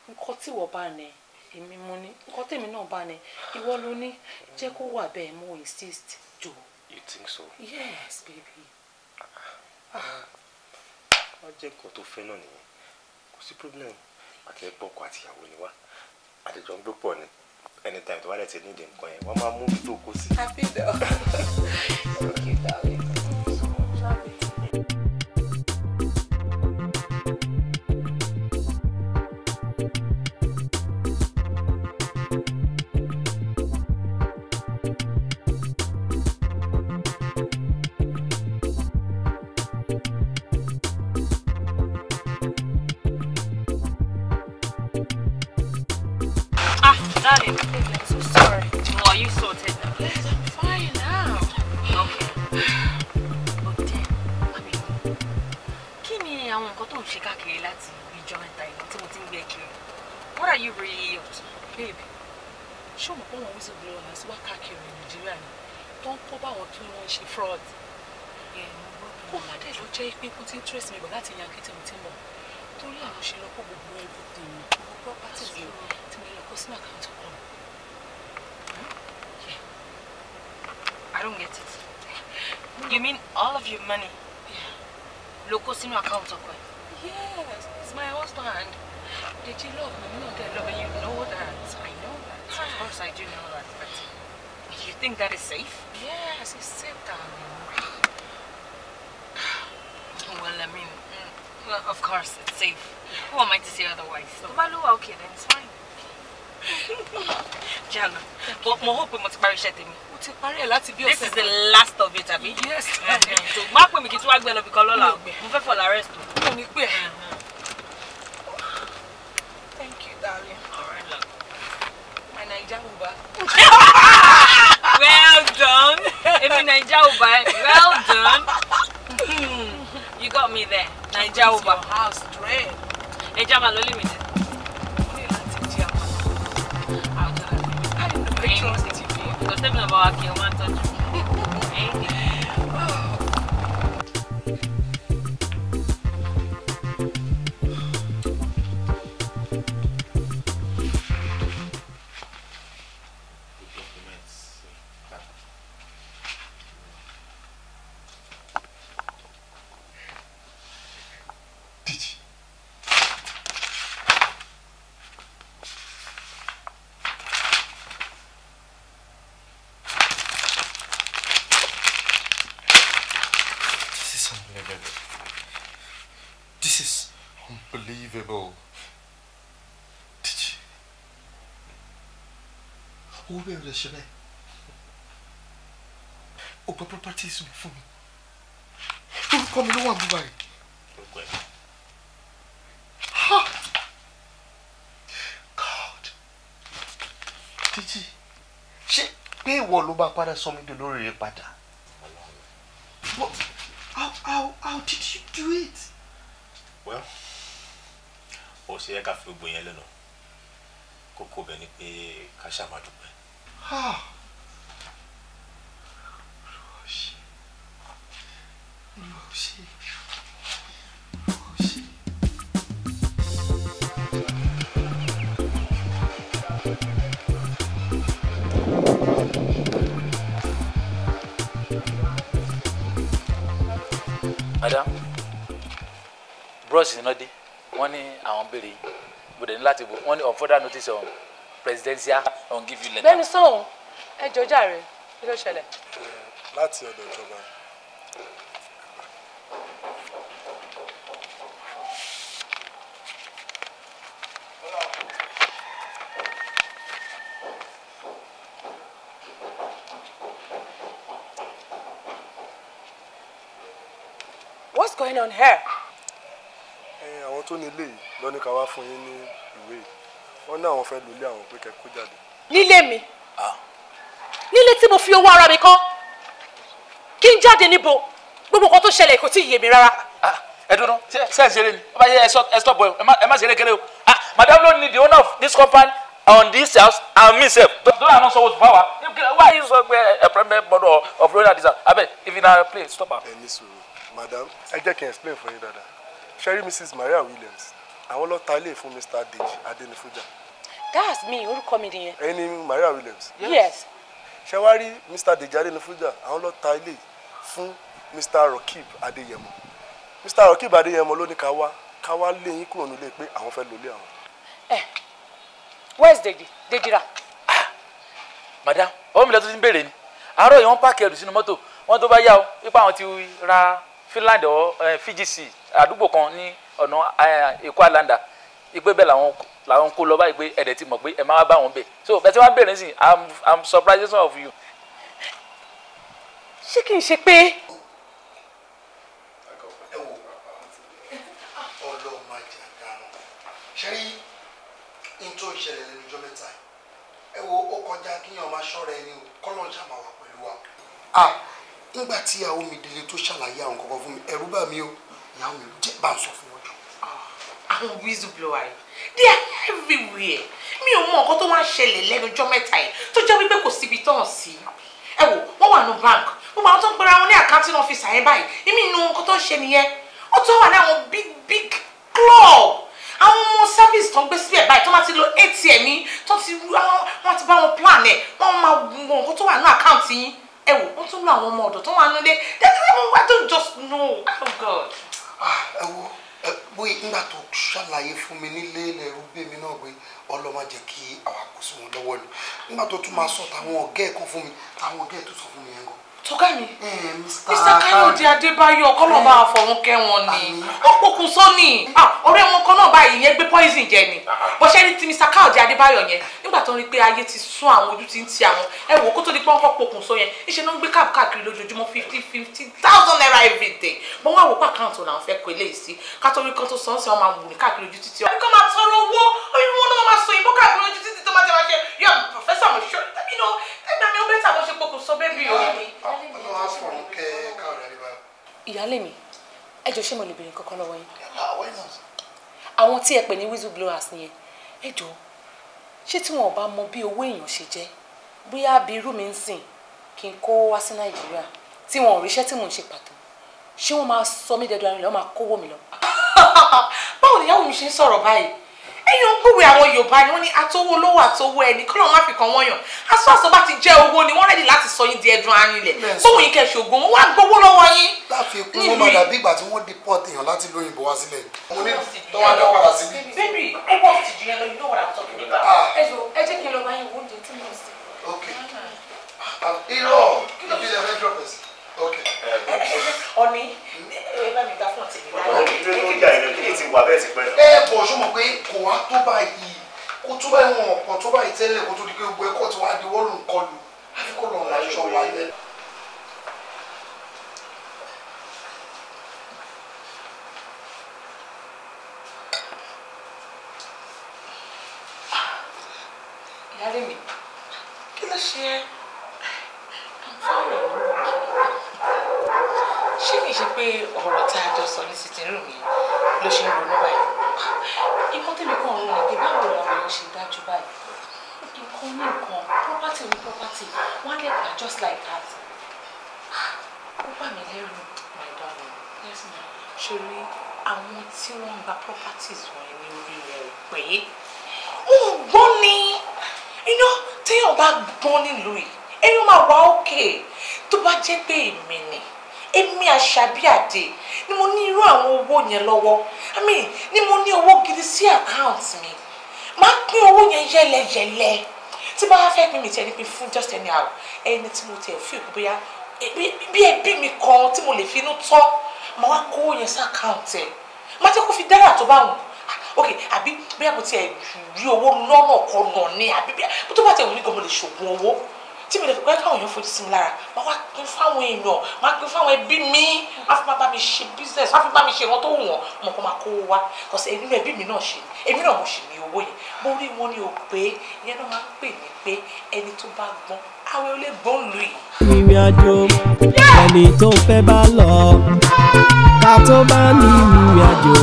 Nǹkan tí ìwọ bá ní, èmi mo ní. Nǹkan tèmi náà bá ní, ìwọ ló ní. Jẹ́ kó wà bẹ́ẹ̀, mo insist, jọ. You think so? Yes, baby. Wọ́n jẹ́ nǹkan tó fẹ́ náà nìyẹn. Kò sí problem. Àti ẹ̀pọ̀ ọkọ àti ìyàwó ni wá. Àtijọ́ ń gbé pọ̀ ni. Anytime tó bá dẹ̀ ti ní ìdí nǹkan yẹn, wọ́n máa mú tó kó sí. Happy though. Thank you, darling. Darling, baby, I'm so sorry. Oh, are you sorted now? Yes, I'm fine now. Okay. But then, I mean, kí ni àwọn nǹkan tó ń ṣe káàkiri láti ìjọ mẹ́ta ìlú tí mo ti ń gbé kiri? What are you really up to? Babe, ṣé o mọ̀ pé àwọn whistleblowers wá káàkiri Nàìjíríà ni tó ń kó báwọn tí wọ́n ń ṣe fraud? Kó má dẹ̀ lọ jẹ́ pé kó ti ń trace mi bọ̀ láti Yankee tí mo ti mọ̀. Torí àwọn ṣe lọ kó gbogbo everything mi, gbogbo properties mi tí mo lọ kó sínú àkáǹtì kan. I don't get it. You mean all of your money? Yeah. Ló kó sínú account ọkọ ẹ? Yes, it's my husband. Did you love me? No, they love me. You know that. I know that. Of course I do know that, but you think that is safe? Yes, it's safe, darling. Well, I mean, well, of course it's safe. Who am I to say otherwise? Tó bá ló wà okay, then it's fine. Jalo, but mo hope mo ti parí iṣẹ́ tèmi. Mo ti parí ẹ̀ láti bí ọ̀sẹ̀. This is the last of it, àbí? Yes. So má pè mí kí tí wàá gbẹ lọ bí kan lọ́la o. Mo fẹ́ fọ̀ l'arrest o. Mo ní pè ẹ́. Thank you, darling. All right, love. My Naija Uber. Well done. Èmi Naija Uber. Well done. You got me there. Naija Uber. Your house drain. Ẹ já máa lọ limited. I trust you. Because tell me about Akin, one touch. This is unbelievable. Did you? Owó bẹ́ẹ̀ lè ṣe bẹ́ẹ̀. O gba properties mi fún mi. Orúkọ mi ló wà ní báyìí. Ha! God! Dèjì, ṣé pé ìwọ ló bá padà sọ mí dolórí rẹ padà? But how did you do it? Well, ó ṣe yẹ ká fi gbogbo yẹn lẹ́nu. Kókó bẹ̀ ni pé ká ṣáà máa dúpẹ́. Olúwa ṣe. Olúwa ṣe. Olúwa ṣe. Madam, bros iná dé, wọ́n ní àwọn béèrè yìí, mo dẹ̀ ní láti bò, wọ́n ní on further notice on presidential on give you letter. Bẹ́ẹ̀ni sọ̀hún, ẹ jọ̀ọ́ jàre, kí ló ṣẹlẹ̀? Láti ọ̀dọ̀ ìjọba. What's going on here? Àwọn tó ní ilé yìí ló ní ká wá fún yín ní ìwé yìí. Wọ́n ní àwọn fẹ́ lo ilé àwọn pé kẹ́ kó jáde. Nílé mi? Nílé tí mo fi owó ara mi kọ́? Kí n jáde níbo? Gbogbo nǹkan tó ṣẹlẹ̀ kò tí ì yé mi rárá. Ẹ dúró, ṣé ẹ ṣeré ni? Ó bá yẹ ẹ stop boy, ẹ má ṣeré kéré o. Madam no need the owner of this company on this house and me sef. Don't announce owó power. Why you so pé ẹ premier board of royal design? Abeg, if you na play, stop am. Ẹ ní sùúrù, madam, ẹ jẹ́ kí n explain fún yín dáadáa. Ṣẹ́rí Mrs. Maria Williams, àwọn ló ta ilé fún Mr. Deji Adenifuja. That's me, orúkọ mi nìyẹn. Ẹ̀yin ni Maria Williams. Yes. Ṣé wá rí Mr. Deji Adenifuja, àwọn ló ta ilé fún Mr. Rokeeb Adeyemo. Mr. Rokeeb Adeyemo ló ní ká wá lé yín kúrò nílé pé àwọn fẹ́ lólé àwọn. Ẹ, where's Deji? Deji ra. Madam, ọwọ́ mi lọ tó ti ń béèrè ni. Àárọ̀ yìí wọ́n pààkì ẹrù sínú mọ́tò, wọ́n tó bá yá o, wípé àwọn ti ra Finland or FGC àdúgbò kan ní ọ̀nà Èkó Islander, ipe bẹ́ẹ̀ làwọn kó lọ báyìí pé ẹ̀dẹ̀ ti mọ̀ pé ẹ máa bá wọn bẹ̀. So bẹ́ẹ̀ tí wọ́n bẹ̀rẹ̀ sí, I'm surprised of you. Ṣé kì í ṣe pé. Ẹ wo, Ọlọ́run máa jẹ àdánù. Ṣé rí n tó ń ṣẹlẹ̀ lẹ́nu ọjọ́ mẹ́ta yìí? Ẹ wo, ó kọjá kíyàn máa ṣọ́ra ẹni o, kọ́lọ́ ń ṣàmà wà pẹ̀lú wa. Ah, nígbà tí ìyàwó mi délé tó ṣàlàyé àwọn kọ̀ọ̀kan fún mi, ẹ̀rù bà mí o. Ìyàwó mi jẹ́ bá ń sọ fún wọn jù. Àwọn whistleblower yìí, they are everywhere. Mi ò mọ nǹkan tó wá ń ṣẹlẹ̀ lẹ́nu ọjọ́ mẹ́ta yìí tó jẹ́ wípé kò síbi tán sí. Ẹ wò, wọ́n wà ní bank, gbogbo àwọn tó ń pera wọn ní accounting officer yẹn báyìí, èmi inú nǹkan tó ń ṣe nìyẹn. Ó tún wà ní àwọn big big club, àwọn ọmọ service tó ń gbé síbẹ̀ báyìí tó máa ti lo ATM yín, tó ti wọ́n ti bá wọn plan ẹ̀, wọ́n máa wọ nǹkan tó wà ní account yín. Ẹ wò, wọ́n tún lo àwọn ọmọ ọ̀dọ̀ tó wà nílé. I don't just know. Oh God. Ẹ wo, bóyá nígbà tó ṣàlàyé fún mi nílé lẹ́rú bèmi náà pé ọlọ́mọ jẹ́ kí àwa kó sí wọn lọ́wọ́ ni. Nígbà tó tún máa sọ táwọn ọ̀gá ẹ̀ kan fún mi, táwọn ọ̀gá ẹ̀ tó sọ fún mi yẹn gan. Tọ́gá mi, Mr. Káyọ̀dé Adébáyọ̀, kọ́lọ̀ bá fọ̀run kẹ́ wọn ni. Ó pokùnso ni. Ọ̀rẹ́ wọn kan náà báyìí yẹn gbé poison jẹ ni. Bó ṣe ní ti Mr. Káyọ̀dé Adébáyọ̀ yẹn, nígbà tó ń rí pé ayé ti sún àwọn, ojú ti ń ti àwọn, ẹ wò ó, kó tó di pé wọ́n kọ́ pokùnso yẹn, níṣẹ́ ló ń gbé káàbù káàkiri lójoojúmọ́, 50,000 naira every day. Bọ́n wá wò pé account làwọn fẹ́ kó eléyìí sí. Ká tó rí kan tó sọ ń sẹ́, wọ́n máa wù ní káàkiri ojú títì. Wọ́n máa tọrọ owó, oyún wọn náà máa sọ òyìnbó káàkiri ojú títì tó máa jẹ́ máa ṣe, yóò professor mo ṣọ́, you know, ẹgbẹ́ mi ó bẹ́tà bó ṣe pokùnso bẹ́bí o. Ìyáálé mi, ẹ jọ̀ọ́, ṣé mo lè béèrè kankan lọ́wọ́ yín? Àwọn tí ẹ pè ní whistleblowers nìyẹn, ẹ jọ̀ọ́, ṣé tí wọn ò bá mọ bí owó èèyàn ṣe jẹ́, bóyá bí irú mi ń sìn kí n kó wá sí Nàìjíríà tí wọn ò ríṣẹ́ tí mò ń ṣe pàtó, ṣé wọ́n máa sọ mí dẹdọ arìnrìn, wọ́n máa kówó mi lọ? Báwo ni ìyàwó mi ṣe ń sọ̀rọ̀ báyìí? Ẹ̀yin ń gbúwe àwọn Yorùbá ni wọ́n ní atówó lówó àtowó ẹni kí lóun má fi kan wọ́n yàn. Aṣọ àṣọ bá ti jẹ́ owó ni wọ́n ready láti sọ yín di ẹdun arinlẹ̀. Bóun yín kẹ́ ṣògùn, wọ́n wá gbowó lọ́wọ́ yín. Láfikún, wọ́n máa dàbí ìgbà tí wọ́n deport èèyàn láti ìlú òyìnbó wá sílẹ̀. Mo ní tọ́wọ́ dá padà síbí. Baby, ẹ wọ́n ti jù yẹn lọ, you know what I'm talking about. Ẹ jọ̀ọ́, ẹ jẹ́ kí n lọ bá yín wo oúnjẹ tí mo ń sè. Ok. Irọ́, ibi ilẹ̀ fẹ́ drop ẹ̀ sí. Ok. Ọ̀ní, ẹ bá mi gbà fún ọ̀tí mi. Ẹ bọ̀, ṣó mọ̀ pé kò wá tó báyìí, kò tó báyìí, wọn ọ̀pọ̀ tó báyìí tẹ́lẹ̀, kó tó di pé gbogbo ẹ̀kọ́ tí wàá di wọ́ọ̀lù ń kọlù, àfi kó lọ́ọ́ máa ṣọ́ wa lẹ́. Ìyáálé mi, kí ló ṣe ẹ́? Ṣé kìí ṣe pé ọ̀rọ̀ tá a jọ sọ ní sitting room yẹn ló ṣe ń ronú báyìí? Nǹkan tèmi kàn ń rò ní pé báwo làwọn èèyàn ṣe dájú báyìí? Nǹkan ní nǹkan, property ní property, wọ́n á lè gbà just like that. Ó bà mí lẹ́rù. My darling. Yes ma. Ṣorí àwọn tí wọ́n ń gba properties wọ̀nyí ní orí wọn ò pé. Wọ́n ò gbọ́n ni. Iná téèyàn bá gbọ́n nílùú yìí, èèyàn máa wà ókè. Tó bá jẹ́ pé èmi ni, èmi Àṣàbí Àdè ni mo ní irú àwọn owó yẹn lọ́wọ́, I mean, ni mo ní owó gidi sí account mi, máa pín owó yẹn yẹ́lẹyẹ̀lẹ. Tí bá fẹ́ pín mi tiẹ̀ ní pín fún just anyhow, ẹni tí mo tiẹ̀ fún ìkú, bóyá bí ẹbí mi kan tí mo lè finú tọ́, máa wá kó owó yẹn sí account ẹ̀, máa jẹ́ kó fi dára tó bá wù. Ok, àbí bóyá mo tiẹ̀ rí owó lọ́nà kan náà ni, àbí bí tó bá tiẹ̀ wù mí gan mo lè ṣògùn owó tí mi lè fi pẹ́ káwọn èèyàn fojú sí mi lára, máa wá pín fáwọn èèyàn, máa pín fáwọn ẹbí mi, máa fi máa bá mi ṣe business, máa fi bá mi ṣe nǹkan tó wù wọ́n, mo kàn máa kó wá kọ̀sẹ̀ èmi náà, ẹbí mi náà ṣe, èmi náà mo ṣì ní owó yẹn. Mo rí wọn ní o pé ìyẹn náà máa ń pè ní pé ẹni tó bá gbọ́n àwọn olè gbọ́n lù yìí. Ìrìn àjò ẹni tó fẹ́ bá lọ, ká tó bá ní ìrìn àjò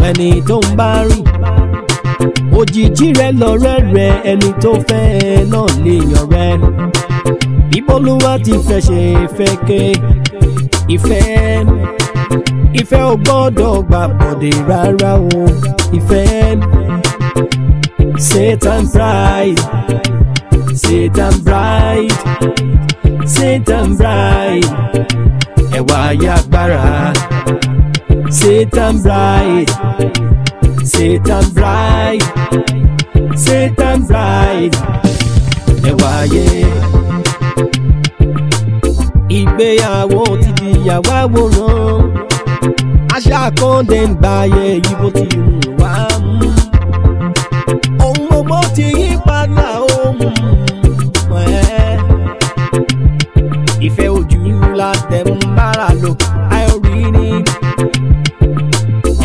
ẹni tó ń bá rìn, òjijì rẹ lọ̀rẹ́ rẹ, ẹni tó fẹ́ náà lè yàn rẹ. Bíbólúwa ti fẹ́ ṣe fẹ́ ké ìfẹ́, ìfẹ́ ò gbọ́dọ̀ gbà bọ̀dé rárá o. Ìfẹ́ Satan bride, Satan bride, Satan bride, ẹ̀wà ayé agbára. Satan bride, Satan bride, Satan bride, ẹ̀wà ayé. Ìgbéyàwó ti di ìyàwó àwòrán, àṣà kan dé ń gbáyé yìí bó ti hùn wá mú. Ohun gbogbo ti yí padà ohun ẹ̀. Ìfẹ́ ojú la tẹ̀ ń bára lò, àìrí ni.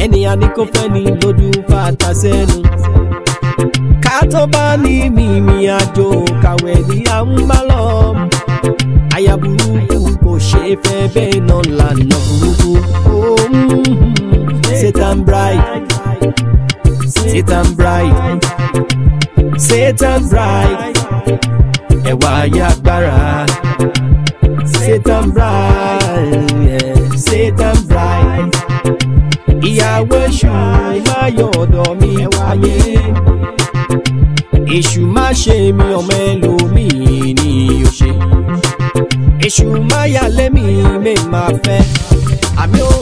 Ẹni àní kò fẹ́ ni lójú fàtà sẹ́nu. Ká tó bá ní mímí àjò kàwé ní à ń bá lọ. Aya burúkú kò ṣe é fẹ́ bẹ́ẹ̀ náà lànà burúkú. Satan bride, Satan bride, Satan bride, ẹ̀wà ayé agbára. Satan bride, yeah, Satan bride. Ìyàwó èṣù má yọ ọ̀dọ̀ mi wáyé. Èṣù má ṣe mi ọmọ ẹlòmíì ni ó ṣe. Èṣù má yà lẹ́mí mi máa fẹ́. Àmì ó.